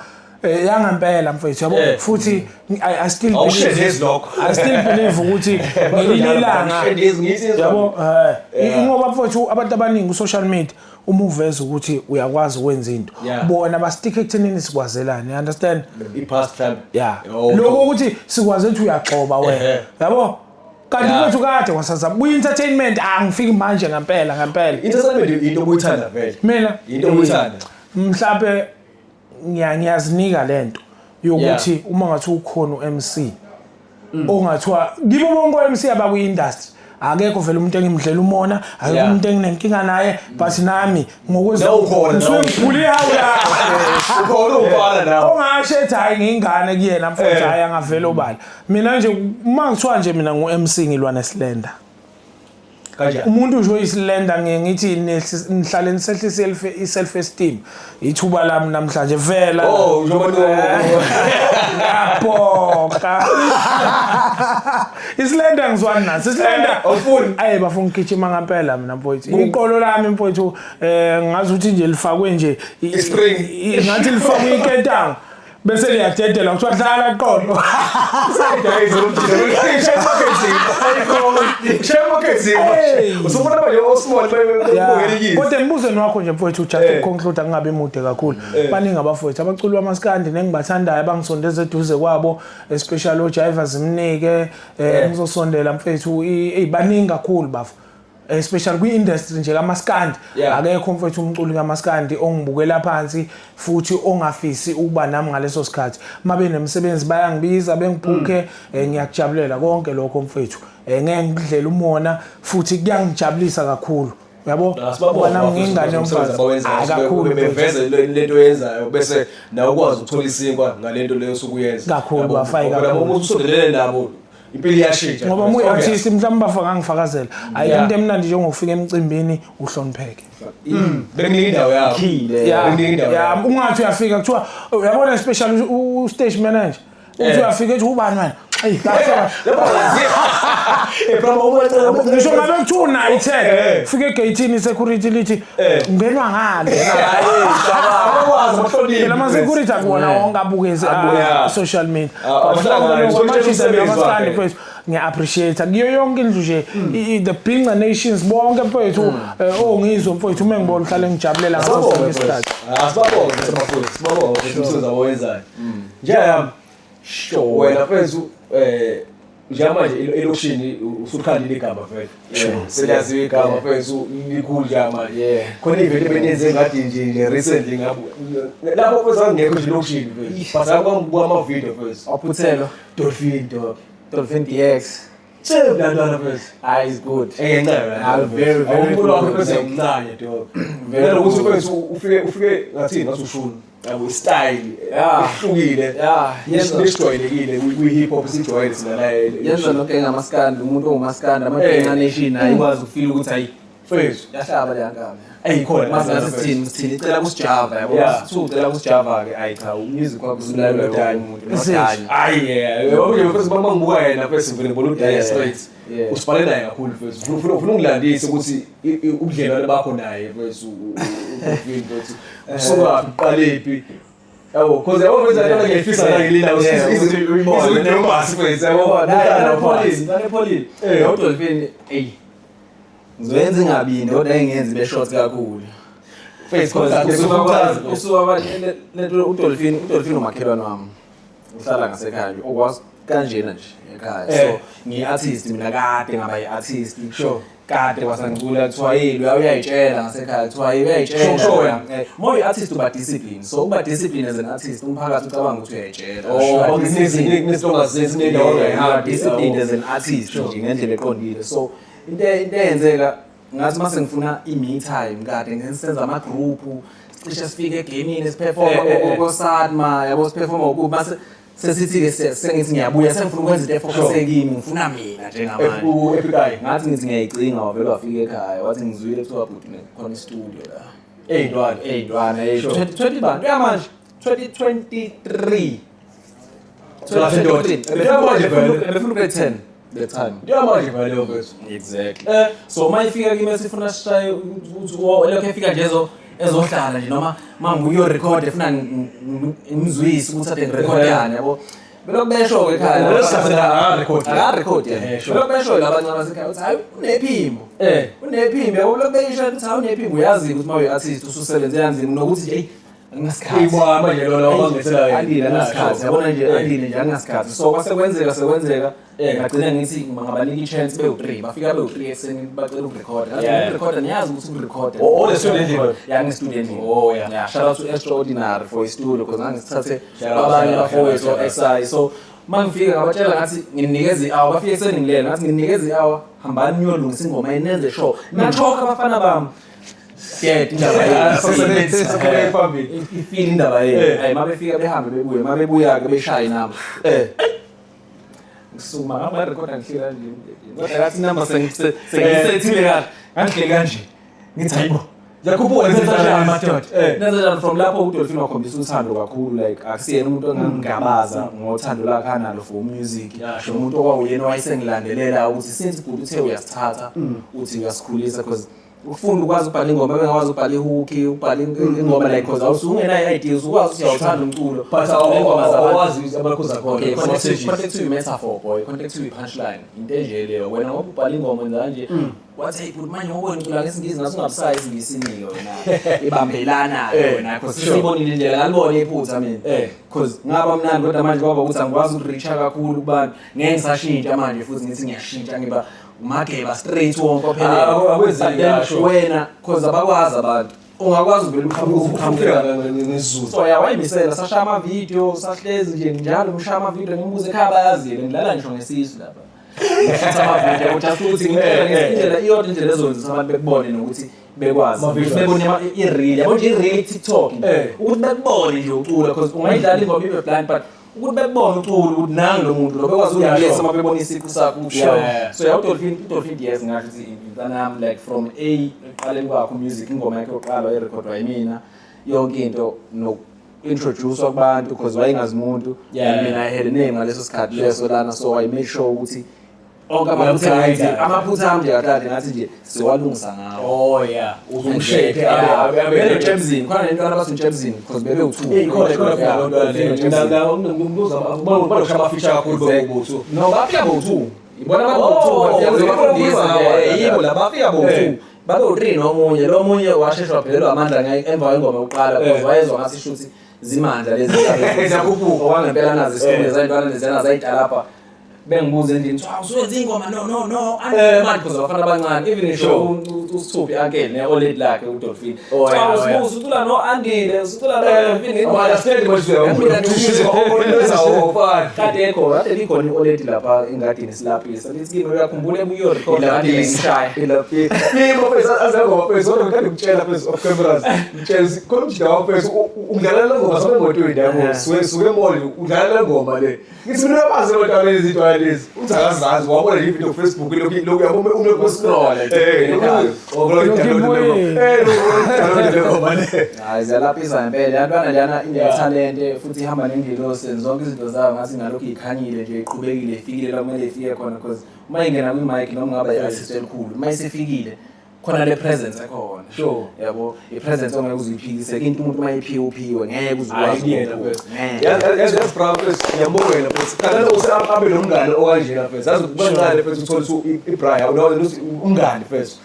yangempela mfethu yabo futhi I still believe I still believe ukuthi ngelinye ilanga yabo ngoba mfethu abantu abaningi ku social media uma uveza ukuthi uyakwazi ukwenza into bona bastick ekuthenini sikwazelana you understand I-past time yeah lokho ukuthi sikwazi ukuthi uyaxoba wena yabo kanti mfethu kade kwasazama kuyi entertainment angifiki manje ngempela ngempela entertainment into obuyithanda vele mina into obuyithanda mhlambe ngiyazinika lento yokuthi uma ngathi ukhona uMC ongathiwa kibo bonke oMC abakwi industry akekho vele umuntu engimdlela umona akekho umuntu enginenkinga naye but nami ngokwezongiphula ihawu ukhona ufana nawe ongasho ethi hayi ngiyingane kuyena mfowethu hayi angavele obala mina nje uma ngithiwa nje mina ngu-MC ngilwa neslender umuntu nje oyisilenda ngiye ngithi nihlale nisehlise i-self esteem ithuba lami namhlanje vela oh njengoba ngiyabhoka isilenda ngizwani naso isilenda awufuni ayi bafuna ukugijima ngempela mina mfowethu iqolo lami mfowethu ngazi ukuthi nje lifakwe nje i-spring ngathi lifakwe iketango. Bese liyadedela kuthiwa dlala qolo. Hey. Usufuna manje osmall Yeah. bebukela. Kodwa embuzweni wakho nje mfowethu, just ukuconclude, angingabi mude kakhulu, baningi abafowethu abaculi bamaskandi nengibathandayo abangisondeza eduze kwabo, especially oJiva Zimnike, ngizosondela mfethu, eyi baningi kakhulu bafo, especially kwi-industry nje kamaskandi. Akekho mfethu umculi kamaskandi ongibukela phansi futhi ongafisi ukuba nami ngaleso sikhathi. Mabe nemisebenzi bayangibiza bengibhukhe, ngiyakujabulela konke lokho mfethu. Ngeke ngikudlela umona futhi kuyangijabulisa kakhulu, yabo, kuba nami ngiyingane yomfazi. Hayi, kakhulu mfethu. Beveze lento oyenzayo bese nawe ukwazi ukuthola isinkwa ngalento leyo osukuyenza. Kakhulu, bafayi, kakhulu. Uma usondelene nabo impilo iyashintsha. Ngoba uma uyi-artist mhlawumbe bafa ngangifakazela, ayikho into emnandi njengokufika emcimbini uhlonipheke. Bekunika indawo yakho. Khile. Bekunika indawo Ya, yakho. ungathi uyafika kuthiwa uyabona, especially u-stage manager uthi uyafika ethi ubani wena, eyi kahle. Ngisho ngabe kuthiwa united, fika egeyithini i-security lithi ungenwa ngale. Abakwazi abahloniphi. Phela ama-security akuwona wonke abukeze social media. Ah, abahlangani, so utshela umsebenzi Amaskandi wakhe. mfethu, ngiya-appreciate kuyo yonke indlu nje, the Bhinca Nations bonke mfethu, ongizwe mfethu, uma ngibona uhlale ngijabulela ngaso sonke isikhathi. Asibabonge mfethu, sibabonge mfethu umsebenzi abawenzayo. Njengami Sure. wena mfethu, njengamanje elokishini usukhandile igama mfethu. Seliyaziwa igama mfethu, likhulu njengamanje. Khona i-event ebeniyenze ngathi nje recently ngabu. Lapho mfethu angekho nje elokishini mfethu. But akwangibuka ama-video mfethu. Waphuthelo. Dolphin dog. Dolphin DX. Sebe mfethu. Ah, is good. Engencane. Ah, very, very Umculo wakho good. mfethu umncane dog. Very Nanokuthi good. mfethu ufike ngathi ushuni. Yabo, style ehlukile. Yenza Nesijwayelekile kwi-hip hop sijwayele sina la. Yenza lonke ngamaskandi, umuntu ongumaskandi, amaBhinca Nation ayikwazi ukufeel ukuthi ayi Mfethu. yahlaba le yankabi. Ayikhona. Mase ngathi sithini icela kusijava, yabo. Sithu ucela kusijava ke, ayi cha, umusic wakho usulalelwa Nodani. umuntu nodani. Hayi yeah. Yabo nje mfethu, uma ngibuka yena mfethu ngivele ngibona uDire Straits. Usibhale naye kakhulu mfethu. Ufuna ungilandise ukuthi ubudlelwane bakho naye mfethu uDolphin mfethu. Usuka uqalephi? Yabo, cause yabo mfethu lento ngiyifisa la ngilina ukuthi uyibone. Izodrombasi mfethu yabo. Uhlala phansi, nale Lo Dolphin, ey. Ngizoyenza ingabindi kodwa engiyenza ibe short kakhulu. Mfethu, Because usuka usuka lento uDolphin umakhelwane wami. Uhlala ngasekhaya nje, okwazi kanjena nje ekhaya. So ngiyi-artist mina, kade ngaba yi-artist. Kade kwasangicula kuthiwa hey, lo uyayitshela ngasekhaya, kuthiwa hey, uyayitshela. Sure, wena. Uma uyi-artist uba discipline. So uba discipline as an artist, umphakathi ucabanga ukuthi uyayitshela. Oh, You are disciplined. kunezinto ongazenzi nendawo ongayihambi. Disciplined as an artist nje ngendlela eqondile. So into eyenzeka ngathi mase ngifuna i-me time, kade ngisenza ama-group, sicishe sifike egamini siperforma koSadma, yabo, siperforma ukuba mase sesithi-ke sengithi ngiyabuya, sengifuna ukwenza into efocuse kimi, ngifuna mina njengamanje. Epic. Ngathi ngithi ngiyayicinga, wavele wafika ekhaya wathi ngizwile kuthiwa bhuti khona i-studio la. Eyintwana. Eyintwana, 2020 bantu uyamanje 2023. Kahle ndoda. 2023. Manje vele. Ebefuna ugrade 10 the time. Njengamanje vele leyo mfethu. Exactly. So uma ifika kimi sifuna sishaye ukuthi lokho efika nje ezohlala nje noma uma ngiyo-record efuna ngimzwise ukuthi ade ngirekhodani, yabo, belokhu besho-ke ekhaya. Ngaleso sikhathi akarekhodi. Akarekhodi yena. Sure. Belokhu besho labancane basekhaya ukuthi hayi, unephimbo, unephimbo, yabo, belokhu beyisho ukuthi hayi, unephimbo, uyazi ukuthi uma uyi-artist ususebenze kanzima nokuthi nje eyi, anginasikhathi. Ibwa manje lona wangethela yena. Andile, anginasikhathi, yabona nje. Andile nje, anginasikhathi. So kwase kwenzeka sekwenzeka ngagcina ngithi ngabanika i-chance bewu-3, bafika bewu-3 ekuseni bacela ukurekhoda. Ngathi ukurekhoda, niyazi ukuthi ukurekhoda. Oh, le-studio endlini? Ya, nge-studio endlini. Oh, yeah. Yeah, shout out to Extraordinary for i-studio because ngangisithathe Shout out, abanye shout out, abafowethu shout out. o-XI. So uma ngifika ngabatshela ngathi nginikeza i-hour, bafike ekuseni ngilele, ngathi nginikeza i-hour, hambani niyolungisa ingoma yenenze sure nachoka abafana bami dead indaba yenu. Sekusebenza phambili. Ifile indaba yenu. Hayi, uma befika behambe bebuye, uma bebuya-ke beshaye inamba, ngisukuma ngihamba ngarekhoda ngihleli kanje, kodwa ngathi inamba sengiyisethile kahle, ngangihleli kanje ngithi hayibo. Yakhuphuka. Nenza njani madoda? Eh. Nenza njani? From lapho uDolphin wakhombisa uthando kakhulu, like akusiyena umuntu ongangingabaza ngothando lwakhe analo for music. Nomuntu okwawuyena owayesengilandelela ukuthi since bhuti uthe uyasithatha, uthi uyasikhulisa because Ufunda ukwazi ukubhala ingoma, bengakwazi ukubhala i-hook, ukubhala ingoma like cause awusungenayo i-idea, usukwazi ukuthi uyawuthanda umculo. But Ingoma zabantu. awazi amalokhuza khona. Okay, contact to metaphor boy, contact to punchline. Into enje leyo. Wena ngoba ubhala ingoma wenza kanje. Wathi hey bhuti manje ngoba ngicula ngesiNgisi ngathi ungabusayi isiNgisi nike wena. Ibambelana ke wena cause sibonile indlela ngalibona iphutha mina. Cause ngaba mnandi kodwa manje kwaba ukuthi angikwazi ukureacha kakhulu kubantu. Ngeke ngisashintsha manje futhi ngithi ngiyashintsha ngiba umageba straight wonke ophelele. Ah, akwenzeki But then kasho. wena cause abakwazi abantu. Ungakwazi uvele uqhamuke ngesiZulu. So ya wayimisela sashaya amavidiyo sahlezi nje njalo ngishaya amavidiyo ngimbuze ekhaya bayazile ngidlala ngisho ngesisu lapha ngishutha amavidiyo yabo just ukuthi ngitshela ngendlela iyodwa indlela ezokwenza abantu bekubone nokuthi bekwazi Ama-visuals. bebone i-reel yabo nje i-reel TikTok nje. Ukuthi bekubone nje ucula because ungayidlala ingoma ibe blind but ukuthi bekubone ucula ukuthi nangu lo muntu lo bekwazi Yeah, ukurelate sure. uma bebona isiqu sakho ukuthi Sure. yeah. So ya uDolphin Diaz ngasho ukuthi intwana yami like from A ekuqaleni kwakho music ingoma yakhe yokuqala wayirekhodwa yimina yonke into no introducewa kubantu because wayengazi muntu. And mina I had a name ngaleso sikhathi leso lana, so I made sure ukuthi onke amaphutha Uyamthanda. amaphutha ami nje kahle ngathi nje siwalungisa ngawo. Oh yeah, uzumshape abe Beno-Jemzini, khona nentwana abathi uJemzini because bebe-two. Eh khona khona Yeah, futhi loo nto leyo. Beno-Jemzini. Ngimbuza abantu abafisha kakhulu bekubuthi. No, bafika bowu-two. Ibona Oh, babowu-two, bafika kuzobafundisa oh, nje. oh, Yibo la bafika bowu-two. Babe u-three nomunye, lo munye washeshe waphelelwa amandla emva kwengoma yokuqala because wayezwa ngathi shuthi zimandla lezi Ziyakhuphuka. Okwangempela nazo isifundo zayintwana leziyana zayidalapha. Bengibuza endlini, kuthiwa, usuwenza ingoma no no no manje because abafana abancane even ngisho uSithuphi uncle ne-old lady lakhe uDolphin. Oh, Kuthiwa, yeah, oh, yeah. usucula no-Andile, usucula no-Dolphin Understand manje uyawufana. Kade ekho, kade likhona i-oledi lapha engadini silapisa. Lithi kimi uyakhumbula ebuye uyorekhoda kade ngishaya. Ilapisa. Yebo mfethu azange mfethu kodwa ngikade ngikutshela mfethu off cameras. Ngitshela ukuthi khona umjida wakho mfethu udlala le ngoma semotweni yabo. Suke suke emall udlala le ngoma le. Ngithi mina uyabazi le nto lezi izinto lezi. Uthi akazazi wabona nje video ku Facebook lokhu lokhu yabo ume ku scroll. Lokhu download le ngoma. Lokhu download le ngoma le. Hayi ziyalaphisa ngempela. Yantwana leyana inethalente futhi ihamba nengelosi and zonke izinto zayo ngathi ngalokhu ikhanyile nje iqhubekile ifikile la kumele ifike khona because uma ingena kwi-mic noma ungaba i-artist elikhulu uma isifikile khona le presence ekhona. Sure. Yabo, i-presence ongeke uze uyiphikise. Into umuntu uma iphiwe uphiwe ngeke uze ukwazi Hayi yena ukuphuca. mfethu. Ngeke. Yazi yazi yazi bra mfethu ngiyambongela mfethu. Kanti ukuthi abe nomngane okanjena mfethu. Yazi kubancane mfethu uthola ukuthi iBra unawo umngane mfethu.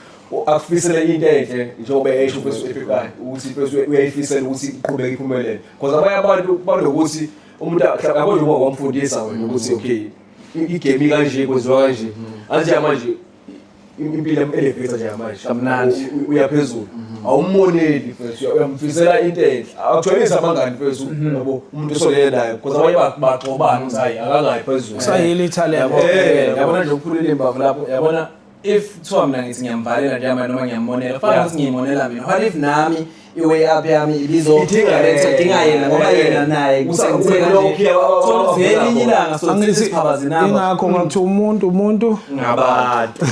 Akufisele into enhle njengoba esho mfethu efikayo ukuthi mfethu uyayifisela ukuthi iqhubeke iphumelele. Because abanye abantu banokuthi umuntu yabo nje wamfundisa wena ukuthi okay igame kanje kwenziwa kanje. Anti manje impilo elevator nje manje Kamnandi. Uyaphezulu awummoneli mfethu uyamfisela into enhle akujwayelisi abangani mfethu yabo umuntu osolele naye because abanye baxobana ukuthi hayi akangayi phezulu Kusayile ithalente. Yabo, yabona nje ukukhulula imbavu lapho yabona if kuthiwa mina ngithi ngiyamvalela nje manje noma ngiyamonela fana ukuthi ngiyimonela mina what if nami i-way up yami ibizo Idinga yena. idinga yena ngoba yena naye Lokhu ngelinye ilanga so Angithi siphabazi namba ingakho ngakuthiwa umuntu umuntu ngabantu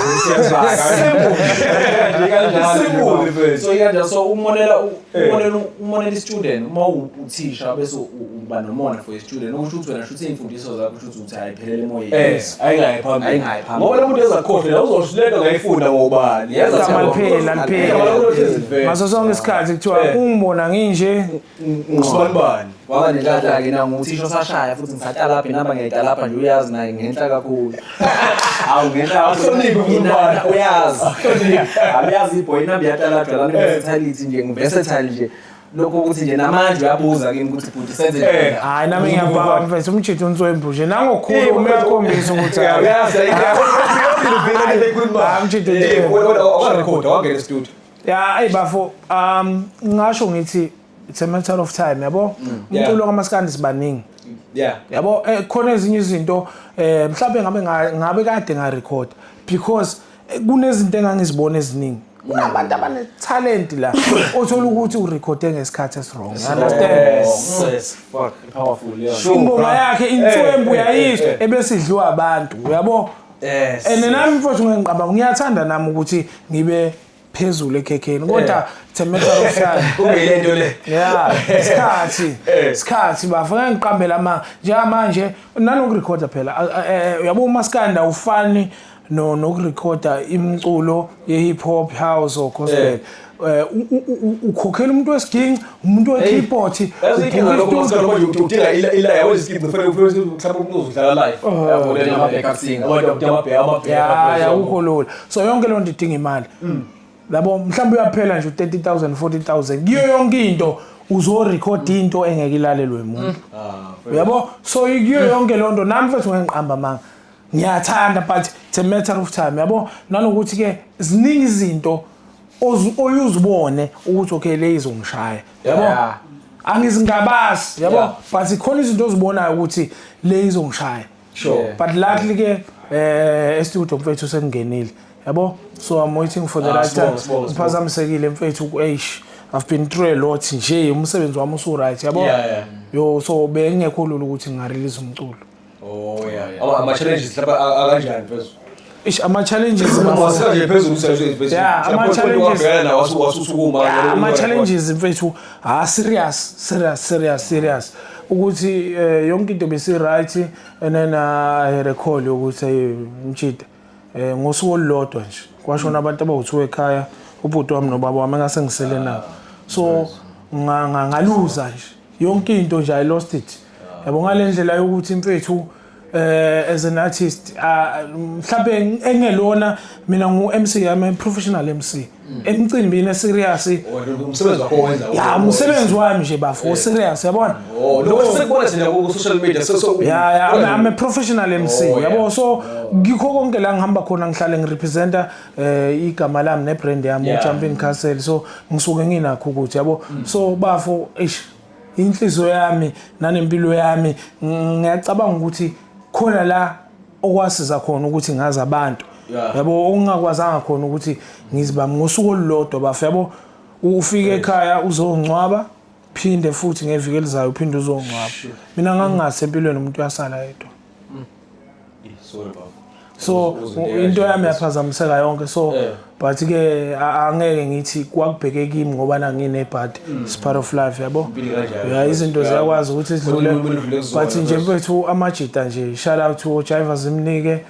Simple mfethu. so ikanjalo so umonela umonela umonela i-student uma uthisha bese uba nomona for i-student okusho ukuthi wena shuthi iy'mfundiso zakho kusho ukuthi uthi ayiphelele emoyeni Ayingayi phambili. Ayingayi phambili. Ngoba lo muntu ezakhohlwa la uzosho lento ngayifunda ngobani. Yazi Igama liphela, liphela. Igama lakho lohlezi livela. Ngaso sonke isikhathi kuthiwa ungibona nginje Usibani bani? Waba nenhlanhla-ke na nguthisha osashaya futhi ngisatalapha inamba ngiyayitalapha nje uyazi naye ngenhla kakhulu. Hawu ngenhla kakhulu. Ahloniphe futhi Inamba, umbala. uyazi. Abuyazi ibhoyi inamba iyatalajwa lana i-versatility nje ngi-versatile nje. Lokho ukuthi nje namanje uyabuza kimi ukuthi bhuti senze njani. Hayi nami ngiyababa mfethu umjidi unswembu nje nangokhulu uyakhombisa ukuthi Yeah, hayi. uyazi. Hayi, umjidi Eh, unswembu. wakarekhoda wangena e-studio. Ya ayi bafo ngisho ngithi it's a matter of time yabo. Umculo kaMaskandi sibaningi. Yeah. Yabo khona ezinye izinto mhlawumbe ngabe ngabe kade nga record because kunezinto engangizibona eziningi. Kunabantu abane talent la othola ukuthi urekhode ngesikhathi esiwrong. You understand? Yes, fuck, powerful, yeah. Ingoma yakhe inswembu yayizwa ebese idliwa abantu uyabo. Yes. And nami mfowethu ngiqaba ngiyathanda nami ukuthi ngibe phezulu ekhekheni kodwa it's a matter of time. Kungeyilento le. Yeah, isikhathi. Isikhathi bafuna ngiqambela ama njengamanje nanokurekhoda phela uyabo uMaskanda ufani no nokurekhoda imiculo ye-hip hop, house or gospel, ukhokhela umuntu wesiginci, umuntu we-keyboard. Yazi inkinga lokho masikhathi manje udinga ila yabo izikinga kufanele ufike mhlawumbe umuntu uzodlala live. Yabo le ama-backup singer. Abantu ama Ya ya, akukho lula. So yonke leyo nto idinga imali yabo. Mhlawumbe uyaphela nje u-30 000, 40 000 kuyo yonke into, uzorekhoda into engeke ilalelwe umuntu yabo. So kuyo yonke leyo nto, nami mfethu ngengiqamba manga, ngiyathanda, but it's a matter of time yabo. Nanokuthi ke ziningi izinto oyuzibone ukuthi okay, le izongishaya yabo. Angizingabazi yabo, but khona izinto ozibonayo ukuthi le izongishaya. But luckily ke e-studio mfethu sengingenile yabo, so I'm waiting for the right time. Sibonge, sibonge, sibonge. Ngiphazamisekile mfethu, eish, I've been through a lot nje. Umsebenzi wami usu-right yabo. Yo, so bengekho lula ukuthi nginga-release umculo. Oh yeah. Ama challenges lapha akanjani mfethu? Ish, ama-challenges Wasika nje phezulu usesho. Yeah, ama-challenges- Wabhekana nawo wasusukuma. Yeah, ama-challenges mfethu, ah, serious, serious, serious, serious, ukuthi yonke into besi-right and then I had a call yokuthi, "Hey mtshida," ngosuku olulodwa nje kwashona abantu abawu-2 ekhaya, ubhuti wami nobaba wami, engase ngisele nabo. So ngaluza nje yonke into nje, I lost it yabo, ngale ndlela yokuthi mfethu, as an artist, mhlawumbe engelona mina, ngu MC, I'm a professional MC emcimbini serious. Umsebenzi wakho wenza. Ya, umsebenzi wami nje bafo, serious yabona. Oh, lo sekubona thina ku social media, so Yeah, I'm a professional MC yabo. So ngikho konke la ngihamba khona ngihlale ngirepresenta igama lami nebrand yami, uJumping Castle. So ngisuke nginakho ukuthi yabo, so bafo, eish, inhliziyo yami nanempilo yami, ngiyacabanga ukuthi khona la okwasiza khona ukuthi ngazi abantu yabo, okungakwazanga khona ukuthi ngizibambe ngosuku olulodwa bafo yabo. Ufike ekhaya uzongcwaba, phinde futhi ngeviki elizayo uphinde uzongcwaba. Mina ngangingase empilweni umuntu uyasala yedwa. Sorry baba. So into yami yaphazamiseka yonke, so but ke angeke ngithi kwakubheke kimi ngoba na nginebhadi. It's part of life yabo. Impilo kanjalo. Ya, izinto ziyakwazi ukuthi zidlule. Kumele udlule kuzona, But nje mfethu, amajita nje, shout out to Jiva Zimnike,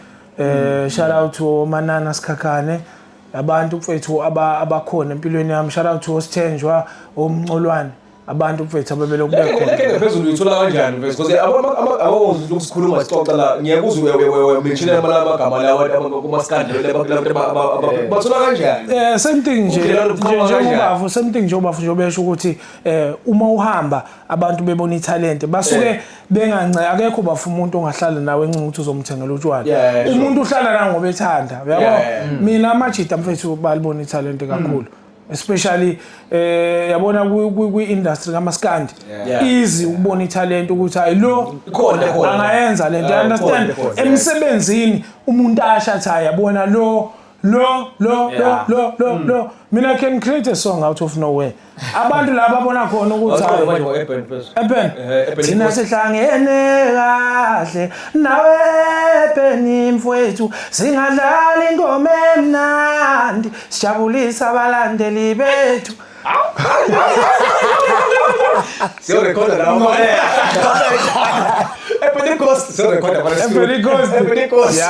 shout out to Manana Sikhakhane, abantu mfethu abakhona empilweni yami, shout out to Sithenjwa omncolwane, abantu mfethu abebelokhu Leke bekhona. Phezulu uyithola kanjani mfethu? Because abakwazi ukusikhuluma sixoxa la, ngiyakuzwa uya-mention amagama lawa kumaskandi, laba bathola kanjani? Same thing nje. Okay, lalo kuqhamuka nje kanjani? Njengobafu, same thing njengobafu nje obesho ukuthi uma uhamba abantu bebona italent, basuke bengance. Akekho bafu umuntu ongahlala nawe encinga ukuthi uzomthengela utshwala. Umuntu uhlala la ngoba ethanda yabo. Mina amajita mfethu balibona italent kakhulu, especially yabona kwi industry kamaskandi, easy ukubona italent ukuthi hayi lo Ikhona, ikhona. angayenza lento. Ikhona, understand? Ikhona. Emsebenzini umuntu asha athi hayi, yabona lo lo lo lo lo lo lo, mina I can create a song out of nowhere. Abantu laba babona khona ukuthi Awuqonde hayi. manje ngo-Eben mfethu. Eben. Eben. Thina sihlangene kahle nawe Eben mfowethu, singadlala ingoma emnandi, sijabulisa abalandeli bethu. Siyorekhoda la. Ebony Ghost siyorekhoda manje. Ebony Ghost. Ebony Ghost.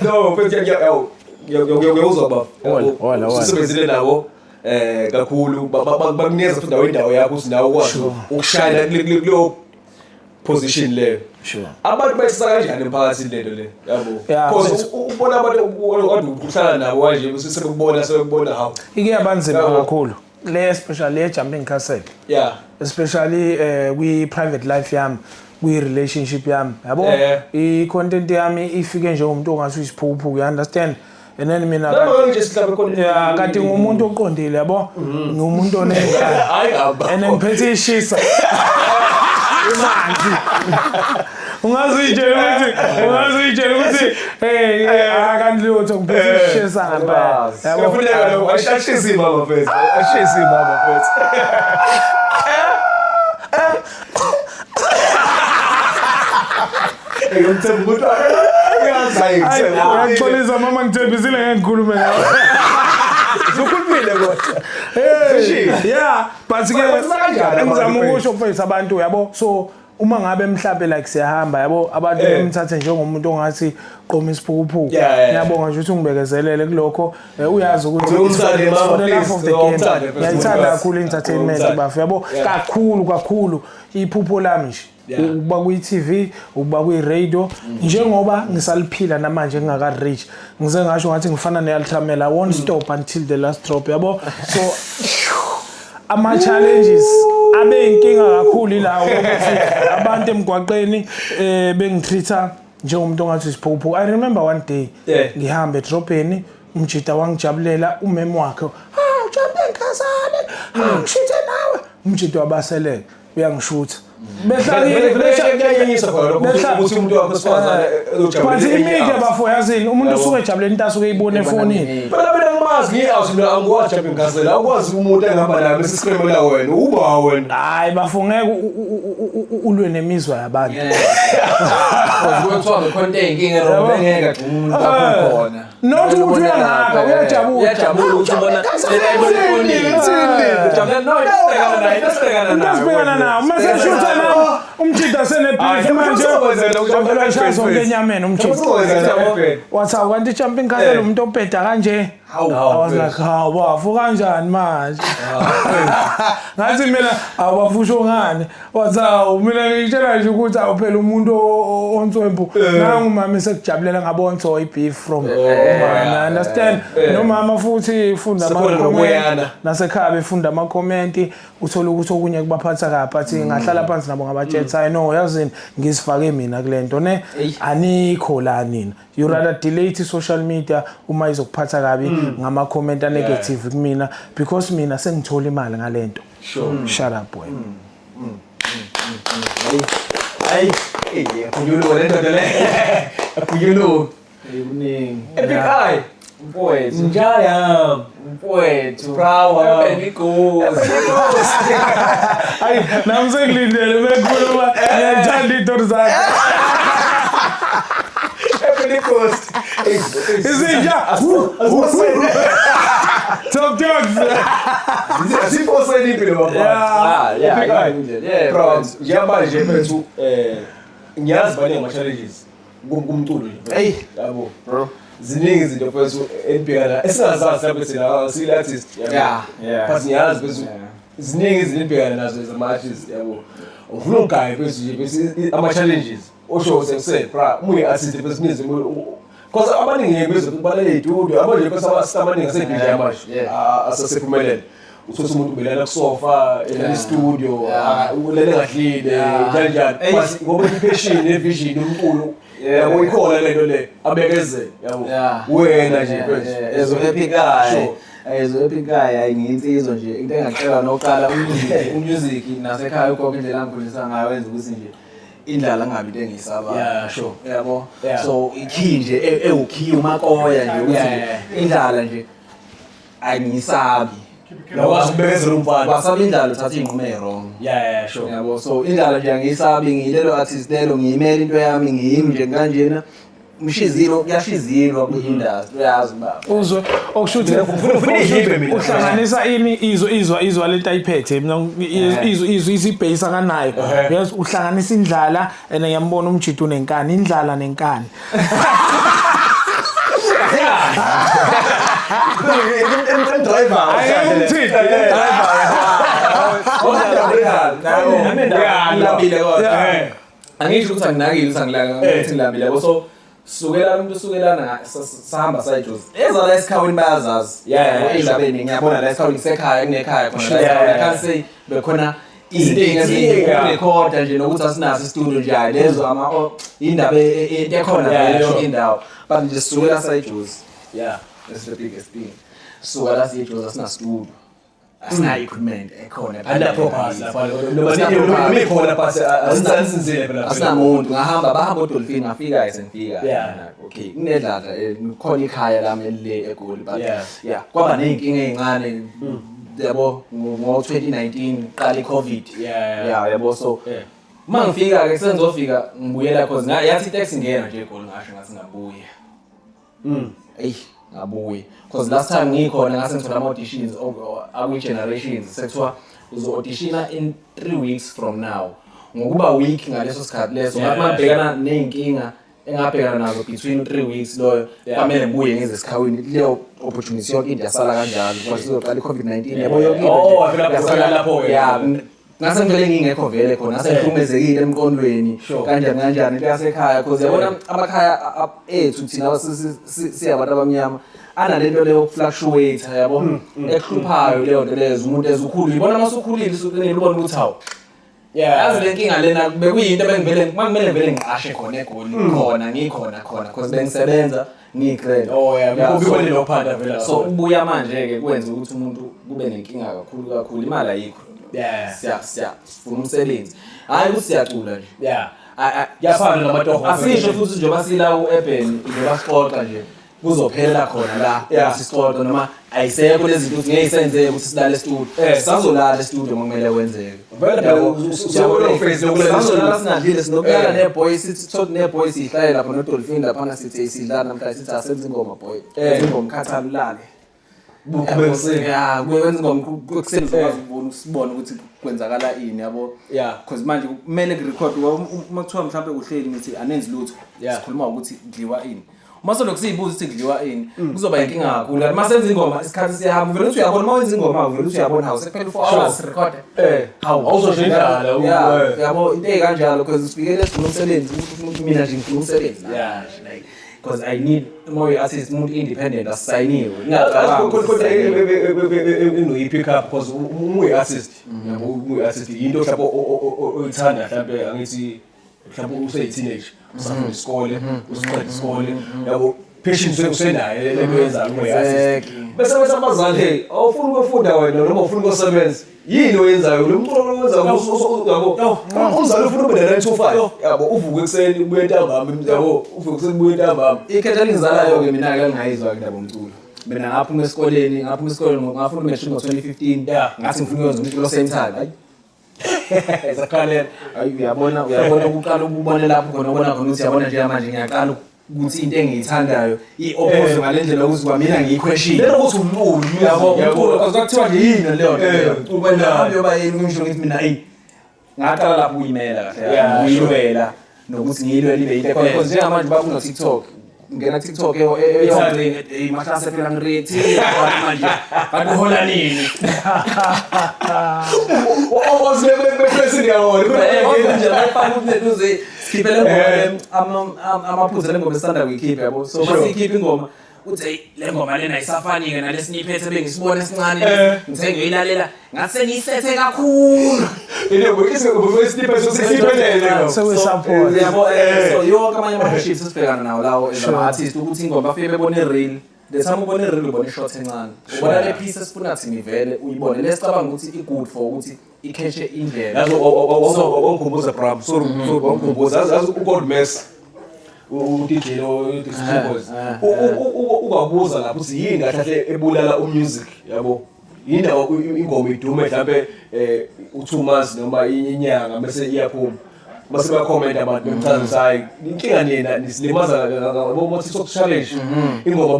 No, mfethu, ngiyakuzwa baba. Wala, wala, wala. Usebenzile nabo kakhulu, bakunikeza futhi nawe indawo yakho ukuthi nawe ukwazi ukushayela kuleyo position leyo. Abantu bayisisa kanjani emphakathini lento le yabo? Yeah, Because mfethu. ubona abantu okade uhlala nabo kanje sebekubona hawu. Ike yabanzima Yabo. kakhulu le, especially le Jumping Castle, especially kwi private life yami, kwi relationship yami yabo. I content yami ifike njengomuntu ongathi uyisiphukuphuku, you understand? And then mina Noma nje sihlabe khona. Yeah, kanti ngumuntu oqondile yabo, ngumuntu onengane Hayi hamba. And ngiphethe ishisa imanzi, ungazitshela ukuthi hey, akanti lutho, ngiphethe ishisa ngempela yabo. Kuyafuneka lokho, ashisi mama mfethu. Ashisi mama mfethu. Ngiyamthemba ukuthi uyazi Ayi, ngithemba. uyaxolisa mama, ngithembisile ngeke ngikhulume ngawe. Usukhulumile kodwa. Hey, yeah, but ke Bathisa kanjani abantu engizama mfethu? ukusho mfethu, abantu yabo, so Uma ngabe mhlambe like siyahamba, yabo, abantu bemthathe njengomuntu ongathi qoma isiphukuphuku. Ngiyabonga nje ukuthi ungibekezelele kulokho. Uyazi ukuthi Umthande, it's for the mama, love of the please. game. Umthande, first Ngiyayithanda of all. kakhulu i-entertainment, Umthande. bafo, yabo, kakhulu kakhulu. Iphupho lami nje ukuba kwi-TV, ukuba kwi-radio, njengoba ngisaliphila namanje ngingaka-reach. Ngize ngasho ngathi ngifana ne-Ultramel, I won't stop until the last drop, yabo. So ama-challenges abe inkinga kakhulu ilawo ukuthi abantu emgwaqeni bengitreat-a njengomuntu ongathi isiphukuphuku. I remember one day ngihamba edrobheni, umjida wangijabulela, umemi wakhe, "Ha, ujambe nkazane, ha, ngishithe nawe." Umjida wabaseleka uyangishutha. Kuyayenyisa khona lokho ukuthi umuntu wakho wesifazane But imedia, bafo, yazini, umuntu usuke ejabulela into asuke eyibona efonini. Phela mina ngimazi ngiyi-out, mina angikwazi jumping castle, awukwazi umuntu engihamba naye bese sikremela wena uba wena. Hayi bafo, ngeke ulwe nemizwa yabantu. Because kuthiwa ngekhonto eyinkinga ero bengeke agxume umuntu lapho khona. Not ukuthi uyangaka, uyajabula. Uyajabula ukuthi ubona lena ibona efonini. Ujabula no into sibhekana nayo, into sibhekana Into nayo. esibhekana nayo uma seshutha nami, umjida senebeef manje, wavela washaya zonke enyameni umjida. Wathi, "Awu, kanti jumping castle umuntu obheda kanje." I was like, "Hawu bafu, kanjani manje?" Ngathi mina, "Awubafusho ngani?" Wathi, "Awu, mina ngitshela nje ukuthi awu phela umuntu onswempu nangu umama esekujabulela ngabona ukuthi i-beef from umama, understand?" Nomama futhi funda Sekhona ama-comment nokuyana. nasekhaya befunda ama-comment, uthola ukuthi okunye kubaphatha kabi, but ngahlala phansi nabo ngabatshela, "I know, yazini, ngisifake mina kule nto ne anikho la nina. You rather delete i-social media uma izokuphatha kabi ngama-comment a-negative kumina, because mina sengithola imali ngale nto. Shut up wena." Hayi, yakhulunywa le ndoda le, yakhulunywa. Kuningi. Epic Eye. Mfowethu. Njaya. Mfowethu. Bravo. Pentecost. Ayi, nami sengilindele bekhuluma, ngiyayithanda iy'tori zakhe. Pentecost. Izinja top dogs. Asifoseni impilo bafana. Ah, yeah. Epic Eye. Yeah. Bro, njengoba nje mfethu ngiyazi baningi ama-challenges kumculo nje. Hey. Yabo. Bro. Ziningi izinto mfethu enibhekana esingazazi mhlawumbe thina siyi-artist, yabo. Yeah. But ngiyazi mfethu ziningi izinto enibhekana nazo as ama-artist, yabo. Ufuna ungigaye mfethu nje mfethu ama-challenges osho ukuthi bra uma uyi-artist mfethu kuningi, because abaningi ngeke bezwe ukuthi balele iy'studio abanje mfethu, ama-artist amaningi asebhizi manje asesephumelele, uthole umuntu ubelala kusofa, elala e-studio, ulele engadlile, njalo njalo. But ngoba i-passion ne-vision umculo, yabo, ikhona lento le abekezele, yabo. Wena nje mfethu. Ezo Epic Eye. Ezo Epic Eye, hayi, ngiyinsizwa nje. Into engacela nokuqala umusic nasekhaya ugogo indlela angikhulisa ngayo wenza ukuthi nje indlala ngabi into engiyisabayo. Yabo. So ikey nje ewukey umakoya nje ukuthi indlala nje angiyisabi. Uyakwazi ukubekezela umfana. Wasaba indlala uthatha iy'nqumo ey'wrong. yeah yeah sure Yabo, so indlala nje angiyisabi, ngiyilelo artist lelo, ngiyimela into yami, ngiyimi nje kanjena. Mshizilo kuyashizilwa kwi-industry, uyazi baba. Uzwe okusho ukuthi Ufuna ihibe mina. Uhlanganisa ini izwe izwa izwa lento ayiphethe mina izwe izwe isibase akanayo. Yes, uhlanganisa indlala and ngiyambona umjito unenkani, indlala nenkani. Driver. Ayike Ngilambile kodwa. Angisho ukuthi anginakile ukuthi angilanga ukuthi ngilambile, yabo. So sukelana umuntu usukelana sahamba sayijozi. Eza la esikhawini bayazazi. Ey'ndabeni ngiyabona la esikhawini kusekhaya kunekhaya khona la esikhawini. I can't say bekhona izinto eziningi ukurekhoda nje nokuthi asinaso istudio nje, hayi lezo ama indaba into ekhona vele yonke indawo. But nje sisukela sayijozi. That's the biggest thing. Suka la siyijozi asina studio. Asinayo equipment ekhona. Ana proper lapha noma ikhona but asinzile phela. Asinamuntu, ngahamba bahamba odolphin, ngafika sengifika. Okay, kunedladla, khona ikhaya lami elile eGoli, but yeah, kwaba ney'nkinga ey'ncane, yabo, ngo-2019 qala i-COVID. Yeah, yabo, so uma ngifika ke sengizofika ngibuyela cause yathi itaxi ingena nje eGoli, ngasho ngathi ngabuya. Eyi, ngabuya cause last time ngikhona ngase ngithola ama-auditions akwi-generations, sekuthiwa uzo-auditiona in 3 weeks from now. Ngokuba weak ngaleso sikhathi leso, ngathi mabhekana ney'nkinga engabhekana nazo between 3 weeks loyo, kwamele ngibuye ngize esikhawini, leyo opportunity yonke into yasala kanjalo, because izoqala i-COVID-19, yabo, yonke into Oh, nje wafika lapho, yasala. wafika lapho-ke. Yeah, ngase ngivele ngingekho vele khona, ngase ngihlukumezekile emqondweni, kanjani kanjani, into yasekhaya, because yabona amakhaya ethu thina siyabantu abamnyama analento leyo fluctuate, yabo, ekuhluphayo leyo nto leyo. Umuntu ezukhulu ibona uma usukhulile, usuqinile, ubona ukuthi hawu, yazi le nkinga lena bekuyinto bengivele makumele vele ngiqashe khona eGoli, khona ngikhona khona, because bengisebenza ngiyi-grand. Oh yeah, So- kubona nophanda vele. So ukubuya manje-ke kwenza ukuthi umuntu kube nenkinga kakhulu kakhulu, imali ayikho. Siya sifuna umsebenzi, hhayi ukuthi siyacula nje. Kuyafana namatoho. Asisho futhi njengoba sila u-Urban, njengoba sixoxa nje, kuzophela khona la. Sixoxa noma ayisekho lezi zinto ukuthi ngeke isenzeke ukuthi silale e-studio. Sisazolala e-studio uma kumele kwenzeke. Vele phela Yabo. usekuleyo phase yokulala Sisazolala e-studio. singadlile, sinokulala ne-boy, sithi thothi ne-boy siyihlalela lapha noDolphin laphana, sithi sidlala namhlanje, sithi asenze ingoma, boy, enze ingoma, khathala ulale. Kube kuseni. Ya, kwenza ingoma ekuseni, uzokwazi ukubona, usibone ukuthi kwenzakala ini, yabo. Because manje kumele kurecord uma kuthiwa mhlawumbe uhleli ngithi anenzi lutho, sikhuluma ukuthi kudliwa ini. Uma solokhu siyibuza ukuthi kudliwa ini, kuzoba inkinga kakhulu. Kanti uma senza ingoma isikhathi siyahamba, uvele uthi uyabona uma wenza ingoma, uvele uthi uyabona, hawu, sekuphela u-4 hours record. Hawu. Awuzosho indlala, Yabo, into ey'kanjalo, because sifikele sifuna umsebenzi, umuntu ufuna ukuthi mina nje ngifuna umsebenzi nje, like, because I need more artist, umuntu independent, asayiniwe. Yazi khona enoyi-pick up, because uma uyi-artist, yabo, uma uyi-artist yinto mhlawumbe oyithanda, mhlawumbe angithi mhlawumbe useyi-teenage, usafunda isikole, usiqeda isikole, yabo, passion usenayo le nto oyenzayo uma uyi-artist. Bese abazali, hey, awufuni ukuyofunda wena noma ufuna ukuyosebenza, yini oyenzayo lo mculo lo owenzayo? Yabo, umzali ufuna ube ne-9 to 5, yabo, uvuke ekuseni ubuye ntambama, yabo, uvuke ekuseni ubuye ntambama. Ikhetha elingizalayo-ke mina-ke engingayizwa-ke indaba yomculo, mina ngaphuma esikoleni, ngaphuma esikoleni, ngafuna umatric ngo-2015. Ngathi ngifuna ukwenza umculo same time, hayi. Sakhalela. Hayi, uyabona, uyabona, ukuqala ukubona lapho khona, ubona khona ukuthi yabona nje manje ngiyaqala ukuthi into engiyithandayo i-oppose ngale ndlela ukuthi kwamina ngiyi-question. Lento ukuthi umculo. Yabo, umculo, because kwakuthiwa nje yini leyo nto leyo? Umculo. Hambe yoba yini, ngisho ngithi mina eyi, ngaqala lapho ukuyimela kahle, ukuyilwela nokuthi ngiyilwele ibe yinto ekhona, because njengamanje bakuno TikTok, ngena ku-TikTok eyo mahlase phela ngi-react-ile manje, kanti uhola nini? Nje bayifaka ukuthi sikhiphe le ngoma, amaphutha, le ngoma esisanda kuyikhipha, yabo. So masiyikhipha ingoma, uthi hey, le ngoma lena ayisafani-ke nalesiniyiphethe, bengisibona esincane, ngithe ngiyoyilalela ngathi sengiyisethe kakhulu. Sekuyi-support. Yabo, so yonke amanye ama-shifts esibhekana nawo lawo as ama-artist, ukuthi ingoma bafike bebone i-reel, the time ubone i-reel, ubone i-shot encane, ubona le piece esifuna thina ivele uyibone, lesicabanga ukuthi i-good for ukuthi i-catche indlela. Yazi, wangikhumbuza, bram, sorry, sorry, wangikhumbuza, yazi uGold Mess, u-DJ lo Boys, ungabuza lapho ukuthi yini kahle kahle ebulala u-music, yabo, yindawo ingoma idume mhlambe u2 months noma inyanga bese iyaphuma, base bayakhomenta abantu bemchaza ukuthi hayi, inkinga nina nisilimaza ngabo TikTok challenge, ingoma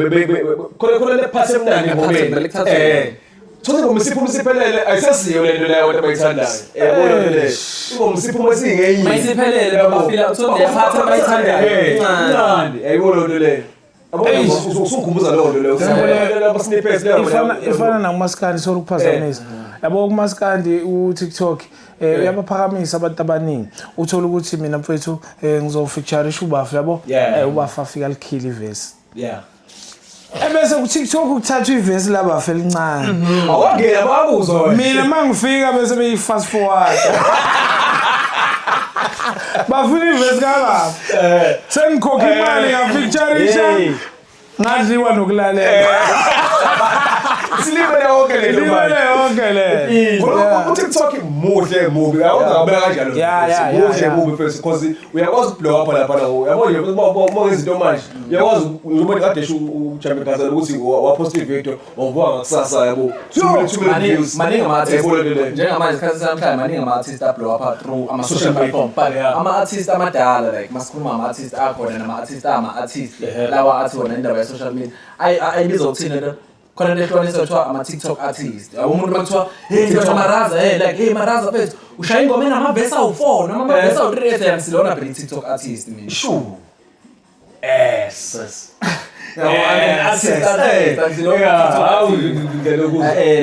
khona khona le part emnandi engomeni. Vele kuthathwe. Thola ingoma isiphuma isiphelele, ayisesiyo lento leyo abantu abayithandayo, yabo, lento leyo ingoma isiphuma singenye. Mayisiphelele, bafila uthola le part abayithandayo incane. Incane, yayibona lento leyo. Yabo, usungikhumbuza leyo nto leyo, laba snippets leyo. Ifana nakumaskandi, sorry ukuphazamisa, yabo, kumaskandi u-TikTok uyabaphakamisa abantu abaningi. Uthola ukuthi mina mfethu ngizofeaturisha uBafa, yabo. UBafa afika likhile ivesi, ebese ku-TikTok kuthathwa ivesi laBafa elincane. Awangena bakuzwa wena. Mina uma ngifika bese beyi-fast forward, bafuna ivesi kaBafa, sengikhokha imali ngafeaturisha, ngadliwa nokulalela. Silibele yonke le nto Limele manje. yonke le. Khona u-TikTok muhle mubi, awungabeka kanjalo. Muhle mubi first, because uyakwazi ukublow up lapha, yabo nje, uma izinto manje uyakwazi njengoba kade sho uJamie Gazela ukuthi wapost ivideo, wavuka ngakusasa, yabo, 2 million views. Maningi ama-artist. Yabo, lento leyo. Njengamanje isikhathi sanamhlanje, maningi ama-artist ablow up through ama-social Social media. platform, but ama-artist amadala, like masikhuluma ama-artist akhona nama-artist ama-artist lawa athi wona indaba ye-social media ayibizwa ukuthini lento. Khona into ehlukaniswa kuthiwa ama-TikTok artist. Yabo, umuntu makuthiwa, hey kuthiwa Maraza, hey like, hey Maraza mfethu, ushaya ingoma enamavesi awu-4 noma amavesi awu-3, ethi angisilona phela i-TikTok artist mina. Shu. Yes. Yabo, I'm an artist, artist, angisilona i-TikTok artist.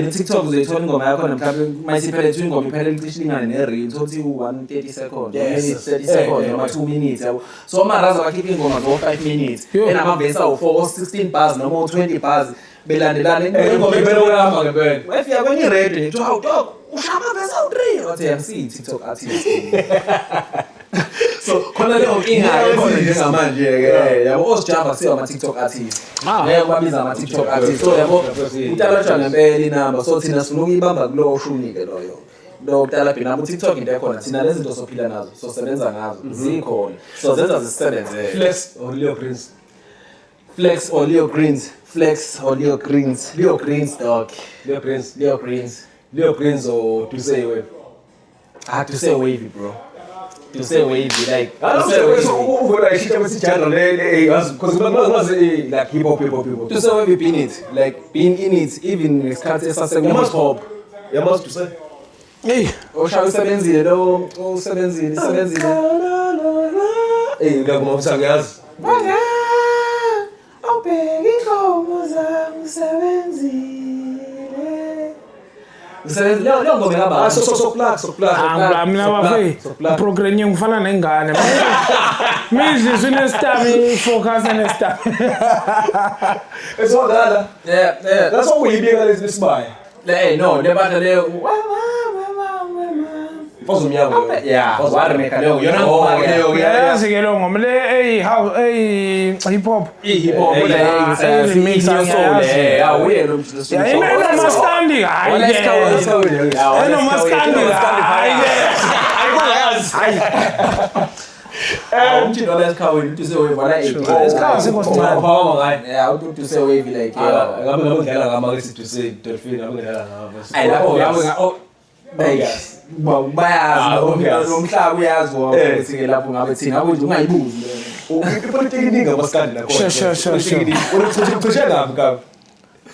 No-TikTok uzoyithola ingoma yakho mhlawumbe uma isiphele, thiwa ingoma iphele licishe ilingane ne-reel, uthole ukuthi u-1:30 seconds, 1 minute 30 seconds noma 2 minutes, yabo. So Maraza bakhipha iy'ngoma zo-5 minutes enamavesi awu-4, o-16 bars noma o-20 bars belandelana. Ingoma impela uyahamba ngempela. Wefika kwenye iradio nje, hawu dog, ushaya amavesi awu-3, wathi angisiyi-TikTok artist. So khona leyo nkinga-ke khona njengamanje-ke, yabo, oSjava kusiwa ama-TikTok artist, ngeke babiza ama-TikTok artist. So yabo, utalatshwa ngempela inamba, so thina sifuna ukuyibamba kulowo shuni-ke loyo lo kutalabha inamba. U-TikTok into ekhona, thina lezi zinto sophila nazo, sosebenza ngazo, zikhona, so zenza zisebenzele. Flex or Leo Prince? Flex or Leo Greens? Flex or Leo Greens? Leo Greens, dog. Leo Prince. Leo Greens. Leo Prince or Duse Wave? I have to say Wavy, bro. To say Wavy, like to say Wavy. Uvela ishintsha bese genre le, yazi, because ngazi like hip hop, hip hop, hip hop. To say Wavy been it, like been in it even ngesikhathi esase hop. Yamazi Duse? Hey. Oshaya usebenzile lo, usebenzile, usebenzile. Eh, ngiyakuma futhi angiyazi. Awubheka inkomo zami usebenzile. Usebenzile leyo ngoma Ah, kabani? so so so plug, so plug. Ah, mina bafe program ngifana nengane. Midliswe inestami, focus inestami. Eswadala. Yeah. That's what uyibika lezi lesibaya. Le no, le batha leyo. Mfazi umnyango. Yeah, waremeka leyo. Yona ngoma ke. Leyo. Uyayazi ke lo ngoma le, ey how, ey hip hop. I-hip hop le. Remix angiyazi. Yeah, uye lo mjilo. Ya inomaskandi, hayi ke. Enomaskandi, hayi ke. Hayi. Umjilo la esikhawini uthi sewave la. Isikhawu sikho sincane. Phawama ngaye. Yeah, uthi usewave like, yeah. Ngabe ngidlala ngama ke sithi se Dolphin, ngabe ngidlala ngama. Ayi lapho ngabe oh like bayazi Ah, obvious. lo mhlaba uyazi ukuthi ke lapho ngabe thina ngabe nje ungayibuzi leyo. Ipolitiki iningi amaskandi nakhona. Sure. Ucishe ngaphi kabi?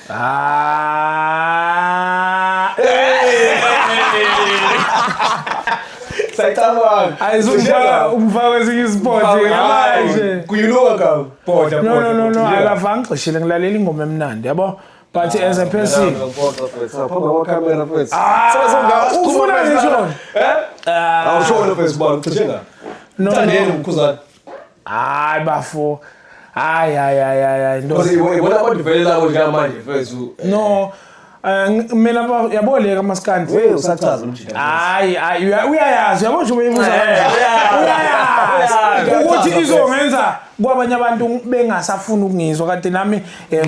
Ah. Sayicabanga. Ayizumfaka umfaka kwesinye isport manje. Kuyuluka kabi. Bhodla. No, akava ngixishile, ngilalela ingoma emnandi, yabo. But as a person, Phambi kwakhamera mfethu. Ah, ufuna ngisho. Eh? Awushona mfethu bani ucishe ngaphi? No. Thandeni No. umkhuzana. Hayi bafo. Hayi hayi hayi hayi. Because ibona abantu vele labo njengamanje mfethu. No. Mina yabo le kamaskandi. We usachaza umjida. Hayi hayi, uyayazi, yabo nje uyibuza kanje. Uyayazi ukuthi izongenza kwabanye abantu bengasafuni ukungizwa, kanti nami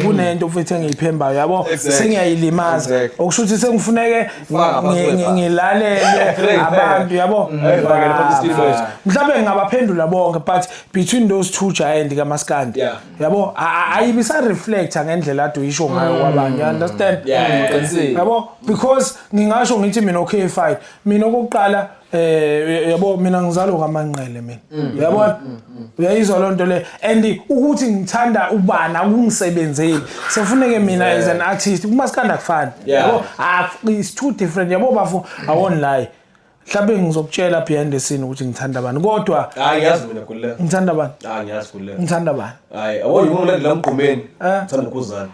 kunento futhi engiyiphembayo, yabo, sengiyayilimaza. Okusho ukuthi sengifuneke Faka ngaphansi kwebhasi. ngilalele abantu, yabo. Ayifakele phansi isitilo. Mhlawumbe ngingabaphendula bonke, but between those two giant kamaskandi, yabo, ayibisa reflector ngendlela ade uyisho ngayo kwabanye, you understand? Qinisile. Yabo, because ngingasho ngithi mina, okay fine, mina okokuqala, yabo, mina ngizalwa kaManqele mina, uyabona, uyayizwa loo nto le, and ukuthi ngithanda ubani akungisebenzeli, sefuneke mina as an artist kumaskandi akufani, yabo. Ah, it's too different, yabo bafo, I won't lie, mhlawumbe ngizokutshela behind the scene ukuthi ngithanda bani, kodwa Hayi, ngiyazi mina kuleka. Ngithanda bani? Hayi, ngiyazi kuleka. Ngithanda bani? Hayi, awona ngilandela umgqumeni. Eh. Ngithanda ukuzana.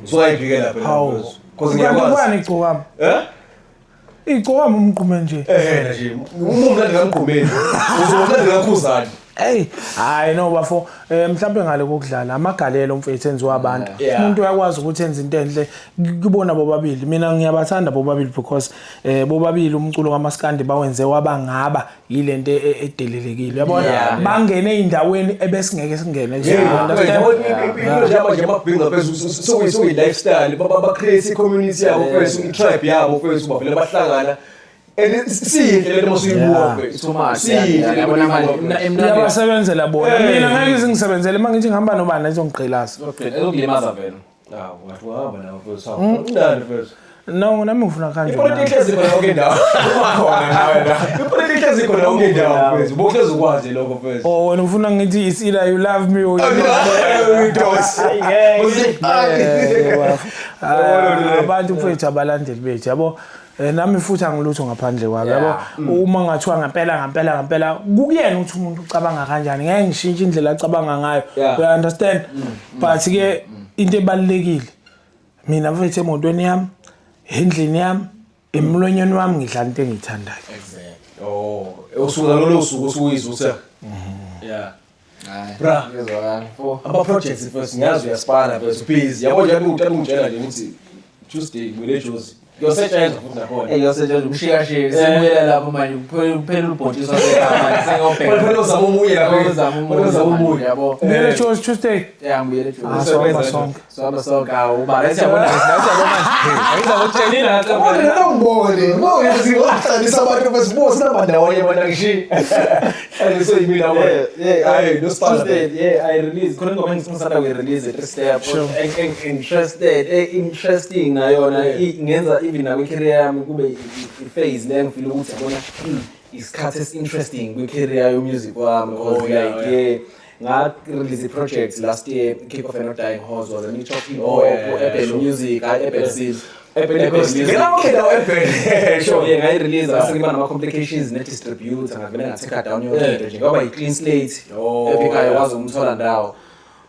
Usukayivikela phela Hawu. mfethu. Because Kanti ngiyakwazi. ubani igcokama? Eh? Igcokama umgqume nje. Eh nje, uma umlandela umgqumeni, uzolandela kakhuzana. Hey, hayi no bafo, mhlawumbe ngale kokudlala amagalelo mfethu enziwa abantu. Umuntu uyakwazi ukuthi enze into enhle kubona bobabili. Mina ngiyabathanda bobabili because bobabili umculo kaMaskandi bawenze wabangaba yilento edelelekile. Uyabona? Bangene eindaweni ebesingeke singene kuzona. Yeah, Understand? impilo njengamanje amabhinqa mfethu sokuyi lifestyle, ba create i-community yabo mfethu, i-tribe yabo mfethu, bavele bahlangana and siyinhle lento masuyibuka mfethu. Too much. Siyinhle lento Yabona manje masuyibuka. emnandi. Iyabasebenzela bona. Eh. Mina ngeke izingisebenzele uma ngithi ngihamba nobani ezongigqilaza. Ezokulimaza vele. Ah, ungathi uhamba nawo mfethu, hawu, kumnandi mfethu. No, nami ngifuna kanje. Ipolitiki hlezi khona yonke indawo. Khona nawe la. Ipolitiki hlezi khona yonke indawo mfethu. Bokuhlezi ukwazi lokho mfethu. Oh, wena ufuna ngithi it's either you love me or you don't. Abantu mfethu abalandeli bethu yabo. Nami futhi angilutho ngaphandle kwabo yabo. Uma ngathiwa ngempela ngempela ngempela kukuyena ukuthi umuntu ucabanga kanjani, ngeke ngishintshe indlela acabanga ngayo. You understand? But ke into ebalulekile mina mfethu emotweni yami, endlini yami, emlonyeni wami ngidla into engiyithandayo. Exactly. Oh, usuka lolo suku usuyizwa uthe. Yeah. Bra. Ngiyezwakala. Fo. Ama projects first ngiyazi uyaspana first busy. Yabo nje uqala ungitshela nje ukuthi Tuesday ngibuyele eJozi. Kuyosetshenzwa futhi nakhona. Eh kuyosetshenzwa ukushikashika sibuyela lapho manje kuphela ubhontshisi wasekhaya manje sengiyobheka. Kufanele uzame omunye lapho. Uzame omunye. Kufanele uzame omunye. Yabo. Ngibuyele eJozi Tuesday. Yeah, ngibuyele eJozi. Ah, sohamba sonke. Sohamba sonke awu uba right yabona siyabona manje. Angizakutshela lapho. Kodwa nongibone, ngibone ngohlanganisa abantu besibuka sinamba ndawonye bona ngishiya. Hlanganiswe yimi labo. Hayi, no spana. Tuesday, yeah, I release. Khona ingoma engisanda kuyi-release three step. Sure. Interested, interesting ngayona. Ingenza even nakwi-career yami kube i-phase le engifeel ukuthi yabona isikhathi esi-interesting kwi-career yo-music wami. Oh, Because yeah, like, yeah. yeah, nga-release i-project last year, Kick Off and Not Dying Horse, was a mix of hip Oh, hop, yeah, yeah, urban sure. music, urban scene. Urban music. Ngena okay la urban. Sure, yeah, ngayi-release ngase ngiba nama-complications ne-distributor, ngavele nga-take down yonke into nje ngoba i-clean slate Oh, ephikayo yeah. wazi ukumthola ndawo.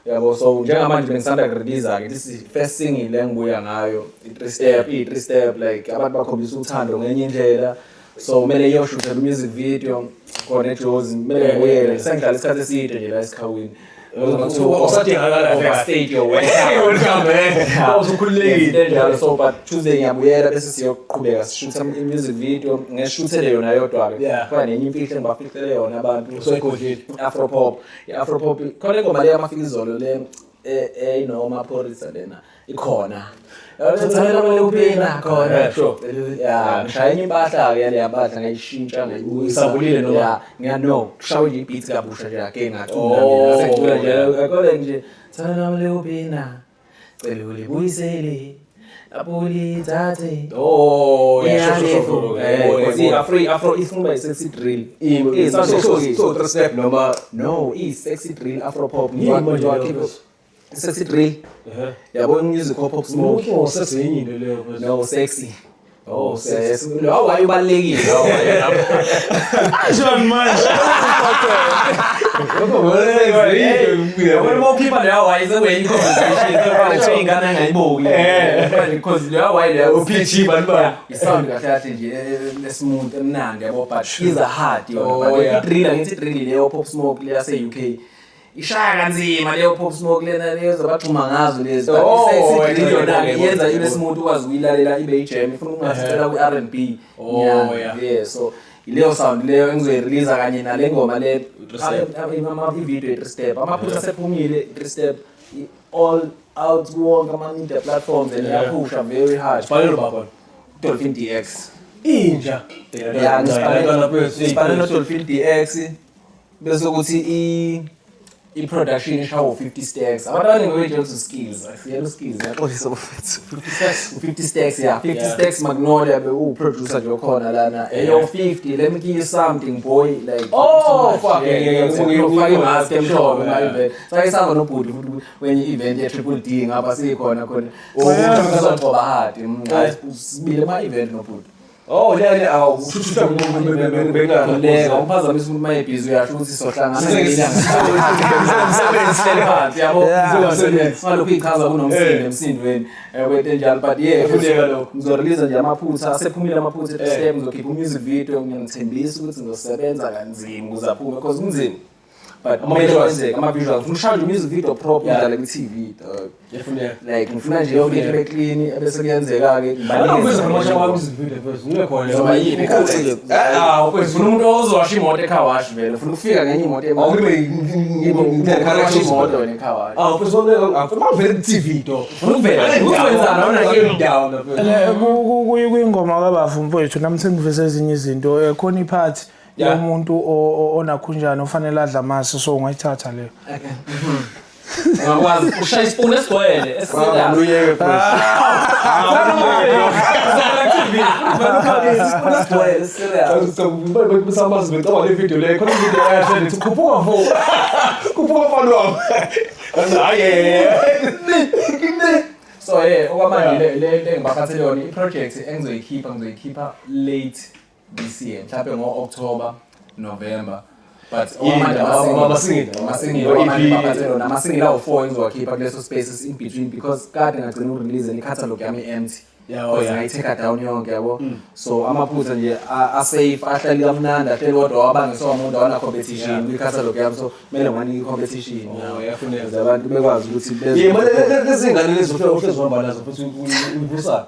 Yabo, so njengamanje bengisanda kurelease-ke, this is first single le engibuya ngayo, i-three step, i-three step, like abantu bakhombisa uthando ngenye indlela. So kumele iyoshuthela music video khona eJozi, kumele ngibuyele, sengidlala isikhathi eside nje la esikhawini. Usadingakala Overstayed your welcome. Welcome man. Usukhululekile. Enjalo, so but Tuesday ngiyabuyela bese siyoqhubeka sishutha i-music video, ngishuthele yona yodwa-ke. Yeah. Khona nenye imfihlo engibafihlele yona abantu. Usuyigodlile. I-Afro pop. I-Afro pop khona ingoma le yamafikizolo le eyinoma Phorisa lena ikhona. Ngithathela kumele uphina khona. Yeah, sure. Yeah, ngishaya enye impahla-ke yaleya mpahla ngayishintsha ngayibuyisa. Isabulile noma? Yeah, ngiya no, kushawe nje i-beat kabusha nje ake ngacula Oh, mina. Ngase ngicula nje yeah. akole nje thana kumele uphina. Cela ulibuyisele. Lapho ulithathe. Oh, yeah, sure, sure, sure. Yeah, Afro Afro ifuna ukuba i-sexy drill. So so three step noma No, i-sexy drill Afro pop. Yini manje leyo? Sexy drill. Yabo music hop pop smoke. Umuntu osesenye into leyo. No, sexy. Oh, sexy. Lo wayo ubalekile. Lo wayo lapho. Kanjani manje? Yabona uma ukhipha leyo wayi sekuyenye i-conversation. Sekufanele ingane angayibuki. Because leyo wayi leyo UPG bani bani. I-sound kahle kahle nje esmooth emnandi yabo but is a hard yona. Oh, But yeah. i-drill angithi i-drill leyo pop smoke le yase-UK. Ishaya kanzima leyo pop smoke lena leyo zabaxhuma ngazo lezi. But Oh, i-sexy drill yeah, yona-ke yeah, yenza yeah. ibe smooth ukwazi ukuyilalela ibe i-jam. Ifuna ukungasicela kwi-R&B. Oh, Yeah, yeah. yeah. So ileyo sound leyo engizoyirelease kanye nale ngoma le Three step. i-video ye-three step. Amaphutha asephumile i-three step all out kuwonke ama-media platforms and iyaphusha very hard. Fanele uba khona. Dolphin DX. Inja. Yeah, ngisipane no-Dolphin DX bese kuthi i-production ishawo 50 stacks. Abantu abaningi bebejela ukuthi skills, asiyena skills, ngiyaxolisa bafethu. 50 stacks, yeah, 50 stacks Magnolia bewuproducer nje okhona lana. Hey yo 50, let me give you something boy like Oh, too much. fuck, yeah, yeah, yeah, Ufake yeah, imask emhlophe yeah. ma event. Sake saba nobhuti futhi kwenye event ye Triple D ngapha sikhona khona. Oh, Uzogcoba hard. Sibile ma event nobhuti. Oh, le le awu ushutha Khuleka umphazamisa umuntu uma ebhizi uyasho ukuthi sohlangana ngelanga. Sihleli phansi yabo. Ngalokhu ichaza kunomsindo emsindweni. Kwento enjalo but yeah Kufuneka lokho. Ngizorelease nje amaphutha asephumile amaphutha at step ngizokhipha music video ngiyangithembisa ukuthi ngizosebenza kanzima ukuze aphume because kunzima. But kumele Ama-visuals. kwenzeke ama-visuals. Ngifuna ushaya nje music video proper Yeah. udlale kwi-TV dog. Yafuneka. Like ngifuna nje yonke into ibe clean ebese kuyenzeka-ke Awubiza ngamashaka wami izivile first. Ngibe khona. Noma yini Ah, ah, ufuna umuntu ozowasha imoto ecar wash vele ufuna ukufika ngenye imoto Awukube ngikharasha imoto wena ecar wash Ah, first ngifuna ukuvela ku-TV do. ufuna ukuvela uzokwenzani awuna indawo lapho. Kuyingoma kabafu mfowethu nami sengiveze ezinye izinto. Khona iphathi Yeah. yomuntu onakhunjani ofanele adle amasi, so ungayithatha leyo. Ungakwazi ushaya isipuni esigcwele esiselayo. Luyeke first. Unasigcwele serious. Besamazi becaba le video le khona video eyahle lithi khuphuka fo. Khuphuka mfana wami. Ngathi hayi. So yeah, okwamanje le le engibaphathele yona i-project engizoyikhipha ngizoyikhipha late this year, mhlawumbe ngo-October, November. But okwamanje ama-single. ama-single Yo, okwamanje EP. ngibaphathele yona ama-single awu-4 engizowakhipha kuleso spaces in between because kade ngagcina ukurelease i-catalog yami empty. Yeah, oh Because yeah. ngayitheka down yonke yabo. So amaphutha nje a-safe ahleli kamnandi ahleli kodwa wabangiswa umuntu awuna competition kwi-catalog yami so kumele ngiwanike i-competition. Oh, iyafuneka. Ukuze abantu bekwazi ukuthi beze. Yeah, manje lezi ngane lezi uhlezi uhamba nazo futhi uyivusa.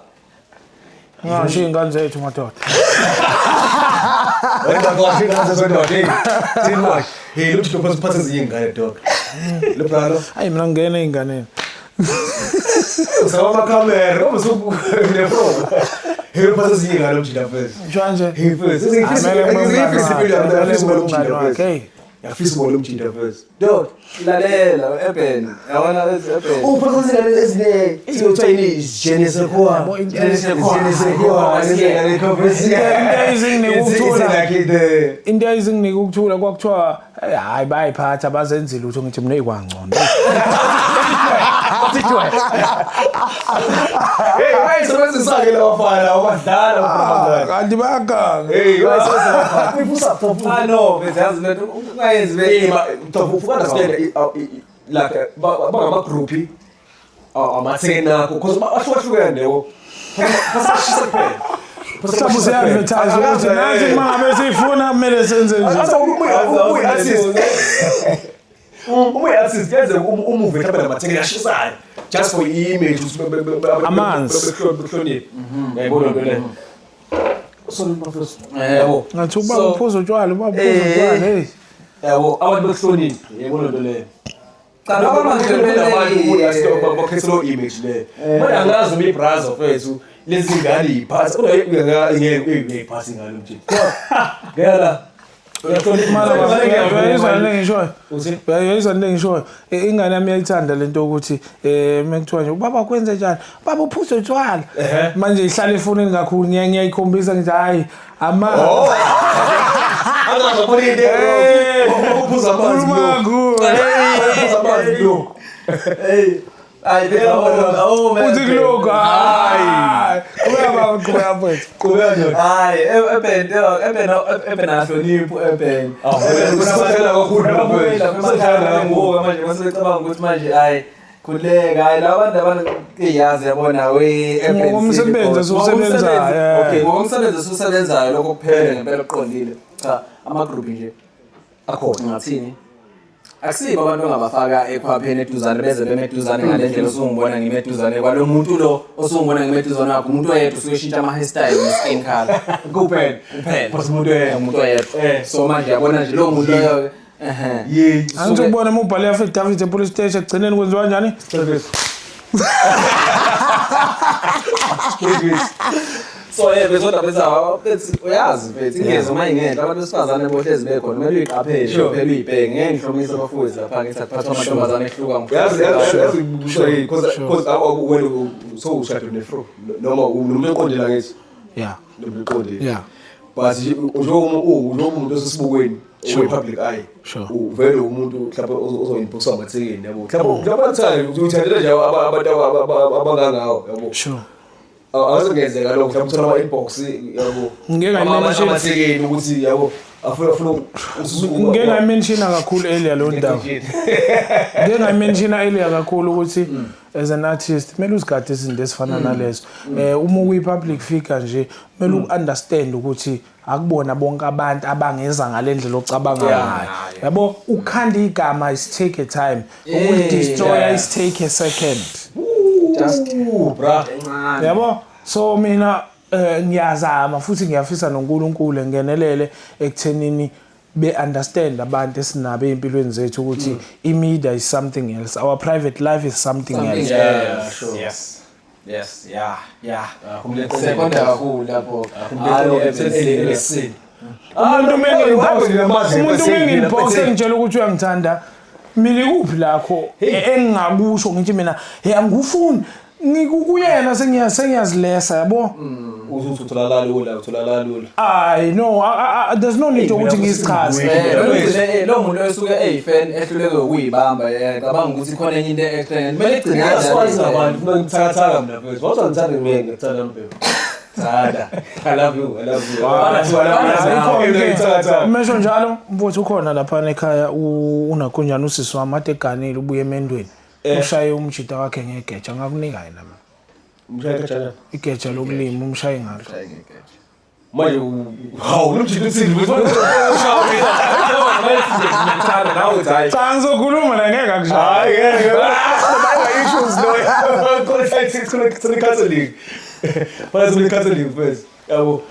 Ngasho iy'ngane zethu madoda. Wena kwasho ingane zethu hey. Thini manje? Hey, lo mjito phatha ezinye ingane dog. Lo brother. Hayi mina ngingena ey'nganeni. Usaba amakhamera, uma usukune pro. Hey, uphatha ezinye ingane umjita first. Nje Hey, first. Ngifisa impilo yami, ngifisa ubona umjita first. Hey. Ngiyafisa ubona umjita first. Dog, Lalela Eben, yabona lezi Eben. uphatha izingane ezine izothiwa yini je ne sais quoi. Yabo, into Je ne sais quoi. Je ne sais quoi. Lezi ngane Into It's like the Into eyayizinginika ukuthula kwakuthiwa "Hey, hayi bayayiphatha bazenzi lutho ngithi mina eyikwangcono. Hey, bayisebenzisa ke lawa fana abadlala abadlala. Kanti bayaganga. Hey, bayisebenzisa abafana. Uyivusa tofu. Ah no, bese yazi lento ungayenzi be. Hey, ma tofu ufuna understand like bangama group amathena because bahlukahlukene yabo. Basashisa kuphela. Mhlawumbe usuya-advertise ukuthi nansi uma ngabe siyifuna kumele senze nje. Asa ubuyi artist. Uma uyi-artist kuyenzeka umuve mhlawumbe namathekeni ashisayo just for i-image ukuthi Amanzi. behloniphe. Uyayibona lento leyo. Sorry mfowethu. Yabo. Ngathi ubaba So- uphuza utshwala, ubaba uphuza utshwala, hey. Yabo abantu bekuhloniphe. Uyayibona lento leyo. Cha noma manje Abantu bakhethe lo image le. Manje angazi uma ibraza mfethu lezi ngane iyiphatha kodwa ngeke uyiphathe ingane nje. Ngeke la. Mara uyayizwa le ngishoyo. Uthi? Uyayizwa le ngishoyo. Ingane yami iyayithanda lento ukuthi mekuthiwa nje ubaba kwenze njani? Baba uphuza utshwala. Manje ihlala efonini kakhulu ngiyayikhombisa ngithi hayi ama Angazi khona into uphuza amanzi Khuluma lo. kakhulu. Uphuza amanzi lo. Hey. Hayi bese oh man. Uthi kulokhu hayi. Qhubeka baba qhubeka mfethu. Qhubeka nje. Hayi Eben Eben Eben ahloniphi Eben. Usadlala kakhulu Lapha Usadlala kakhulu. manje mase becabanga ukuthi manje hayi khuleka hayi laba bantu abantu eyazi yabona we Eben. Ngokomsebenzi esiwusebenzayo, yeah. Okay, ngokomsebenzi esiwusebenzayo lokho kuphela ngempela kuqondile. Cha, ama group nje Akhona. ngathini? Akusibo abantu ongabafaka ekhwapheni eduzane beze beme eduzane ngale ndlela osungibona ngime eduzane kwalo muntu lo osungibona ngime eduzane wakho umuntu oyedwa usuke ama hairstyle ne-skin color Kuphela. kuphela But umuntu oyedwa. umuntu oyedwa Eh. so manje yabona nje lo muntu loyo ehe Yey. Angithi ukubona uma ubhale affidavit e-police station ekugcineni kwenziwa kanjani? Service. Service. So yeah bezodwa bezawa bethi uyazi mfethu ingezi uma ingenhla abantu besifazane bohlezi bekhona kumele uyiqaphele phela uyibheke ngeke ngihlomise abafowethu lapha ngithi akuphathwa amantombazane ehluka Yazi yazi yazi kusho yini because wena so ushade nefro noma unomuntu oqondile ngithi Yeah. nomuntu oqondile. Yeah. But njengoba njengoba umuntu osesibukweni owe-public eye uvele umuntu mhlawumbe ozo-inboxa amathekeni yabo mhlawumbe mhlawumbe uthandela nje abantu abangangawo yabo. Sure. Awuzongenzeka lokho mhlawumbe uthola ama-inbox yabo Ngike ngayimention- amathekeni ukuthi yabo afuna Ngike ngayimentiona kakhulu earlier leyo ndaba. Ngike ngayimentiona earlier kakhulu ukuthi as an artist kumele uzigade izinto ezifana nalezo. Uma uyi-public figure nje kumele u-understand ukuthi akubona bonke abantu abangeza ngale ndlela ocabanga ngayo. Yabo ukhanda igama is take a time. Ukuli-destroy is take a second. Just bra Yabo so mina ngiyazama futhi ngiyafisa noNkulunkulu engenelele ekuthenini be-understand abantu esinabo ey'mpilweni zethu ukuthi i-media is something else, our private life is something else. Yeah, sure. Yes. Yes, yeah, yeah. Sekonda kakhulu lapho. Umuntu mengi-inbox engitshela ukuthi uyangithanda mina ikuphi lakho engingakusho ngithi mina hey angikufuni ngikukuyena sengiyazilesa yabo. Uzuthi utholakala lula, utholakala lula. Ay no, there's no need ukuthi ngizichaze. Lo muntu osuke eyi-fan ehluleke ukuyibamba, cabanga ukuthi khona enye into extra kumele igcine Ngiyaswazi kanjalo. abantu, funa ngithakathaka mina mfethu. Wathi ngithanda mina, ngikuthanda mbhemu. Thanda. I love you, I love you. Ayikho Into inkinga. ngithakathaka. Mesho njalo mfowethu ukhona lapha ekhaya unakhonjani usisi wami ade eganile ubuye emendweni. Ushaye umjita wakhe ngegeja ngakunika yena mina. Umshaya kanjani? Igeja lokulima umshaye ngalo. Manje hawu lo mjita uthini mfethu? Ngithanda nawe uthi hayi. Cha ngizokhuluma la ngeke akushaye. Hayi ngeke. Baba issues lo. Khona khona khona counseling. Khona khona counseling first. Yabo.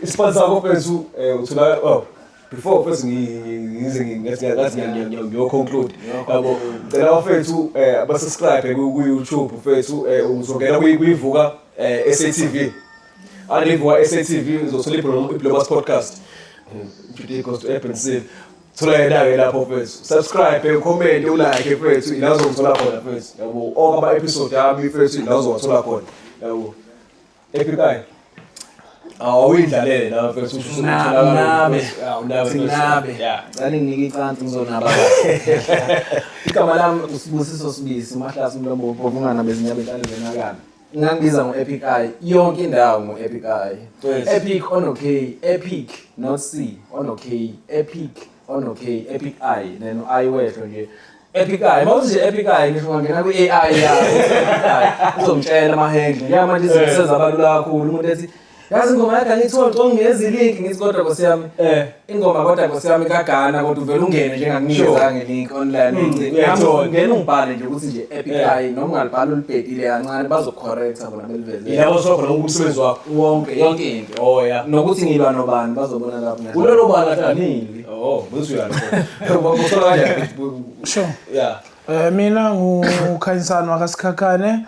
Isipani sakho mfethu uthola oh before first ngize ngathi ngiyo conclude. Yabo. Ngicela bafethu aba subscribe ku YouTube mfethu uzongena kuyivuka SATV. Alivuka SATV uzothola iBlobas podcast. Today goes to Urban Seal. Thola yena-ke lapho mfethu. Subscribe, comment, ulike mfethu, ila uzongithola khona mfethu. Yabo, onke ama-episode ami mfethu ila uzowathola khona. Yabo. Epic Eye. Awuyidlalele nawe mfethu usho ukuthi utholakala Nabe. mfethu. Awu, nabe mfethu. Sinabe. Yeah. Cela nginike icansi ngizonaba. Igama lami uSibusiso Sibisi, Mahlasi Mlombo Bhovungana bezinyaba enhlalo zenakala. Ngangibiza ngo-Epic Eye, yonke indawo ngo-Epic Eye. Yes. Epic ono K, Epic not C, ono K, Epic ono K, Epic Eye, then I wehlo nje. Epic Eye, mawuthi nje Epic Eye ngisho ungangena kwi-AI yakho, Epic Eye, uzongitshela ama-handle. Njengamanje izinto sezabalula kakhulu, umuntu ethi yazi ingoma yakhe angiyitholi ngicela unginikeze i-link, ngithi kodwa nkosi yami. Ingoma kodwa nkosi yami kaGana kodwa uvele ungene njengakunikeza nge-link online. Uyayithola. Ngena ungibhale nje ukuthi nje Epic Eye noma ungalibhala ulibhedile kancane bazocorrecta bona beliveze. Yilabo sokho umsebenzi wakho. Wonke yonke into. Oh yeah. Nokuthi ngilwa nobani bazobona lapho. Ulolo bani kahle? Nili. Oh, bese uyalo. Uthola kanjani? Sure. Yeah. Mina nguKhanyisani wakaSikhakhane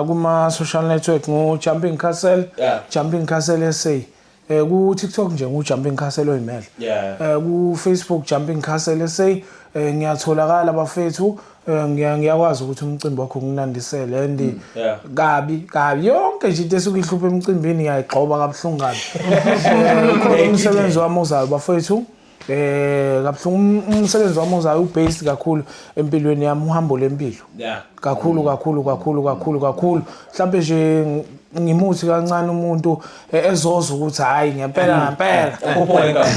kuma social network ngu Jumping Castle. Yeah. Jumping Castle SA. Ku TikTok nje ngu Jumping Castle oyimele. Yeah. Ku Facebook Jumping Castle SA ngiyatholakala bafethu ngiyakwazi ukuthi umcimbi wakho nginandisele and Yeah. kabi kabi yonke nje into esuke ihlupha emcimbini ngiyayigxoba kabuhlungu kabi. Ukhona umsebenzi wami ozayo bafethu. Kabuhlungu umsebenzi wami ozayo ubased kakhulu empilweni yami uhambo lempilo. Yeah. Kakhulu kakhulu kakhulu kakhulu kakhulu mhlawumbe nje ngimuthi kancane umuntu ezozwa ukuthi hayi ngempela ngempela. Khuphuka inkabi.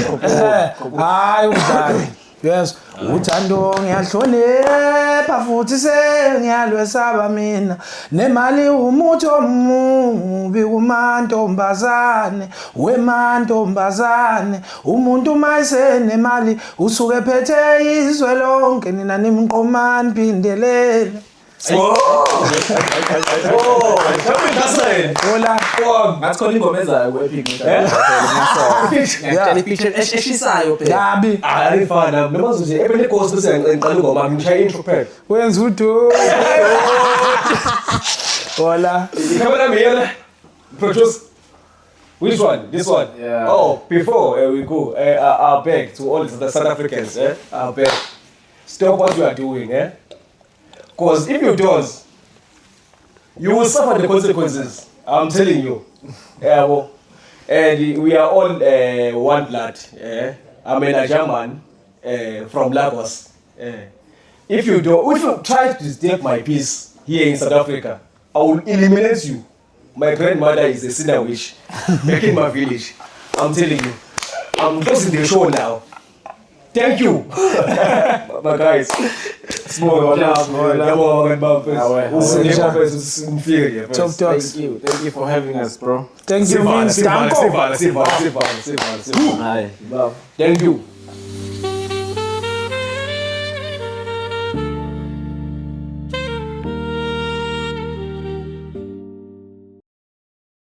Hayi udlale. Yes, uthando ngiyahlonipha futhi sengiyalwesaba mina nemali umuthi omubi kumantombazane wemantombazane umuntu mayisenemali usuke ephethe izwe lonke nina nimqomani phindelele. Oh, Jumping Castle. Hola. Ngathi khona ingoma ezayo ku-Epic. Ngiyakutshela i-feature eshisayo phela. Kabi. Ayifana noma nje ebele ghost bese ngiqala ingoma ngishaya intro phela. Wenza udo. Hola. Ikhamera miyela. Produce. Which one? This one. Yeah. Oh, before we go, I beg to all the South Africans, I beg, stop what you are doing, eh? Because if you don't, you will suffer the consequences. I'm telling you. Yeah, well, and we are all one blood. Eh? I'm a Nigerian from Lagos. If you don't, if you try to disturb my peace here in South Africa, I will eliminate you. My grandmother is a sinner witch back in my village. I'm telling you. I'm closing the show now. Thank you. My guys. Sibonga ngiyabonga bafethu. Top dogs. Thank you. Thank you for having us, bro. Thank you, Sivala, Vince. sivala, Danko. sivala, sivala, sivala, sivala, sivala. Hayi, baba. Thank you.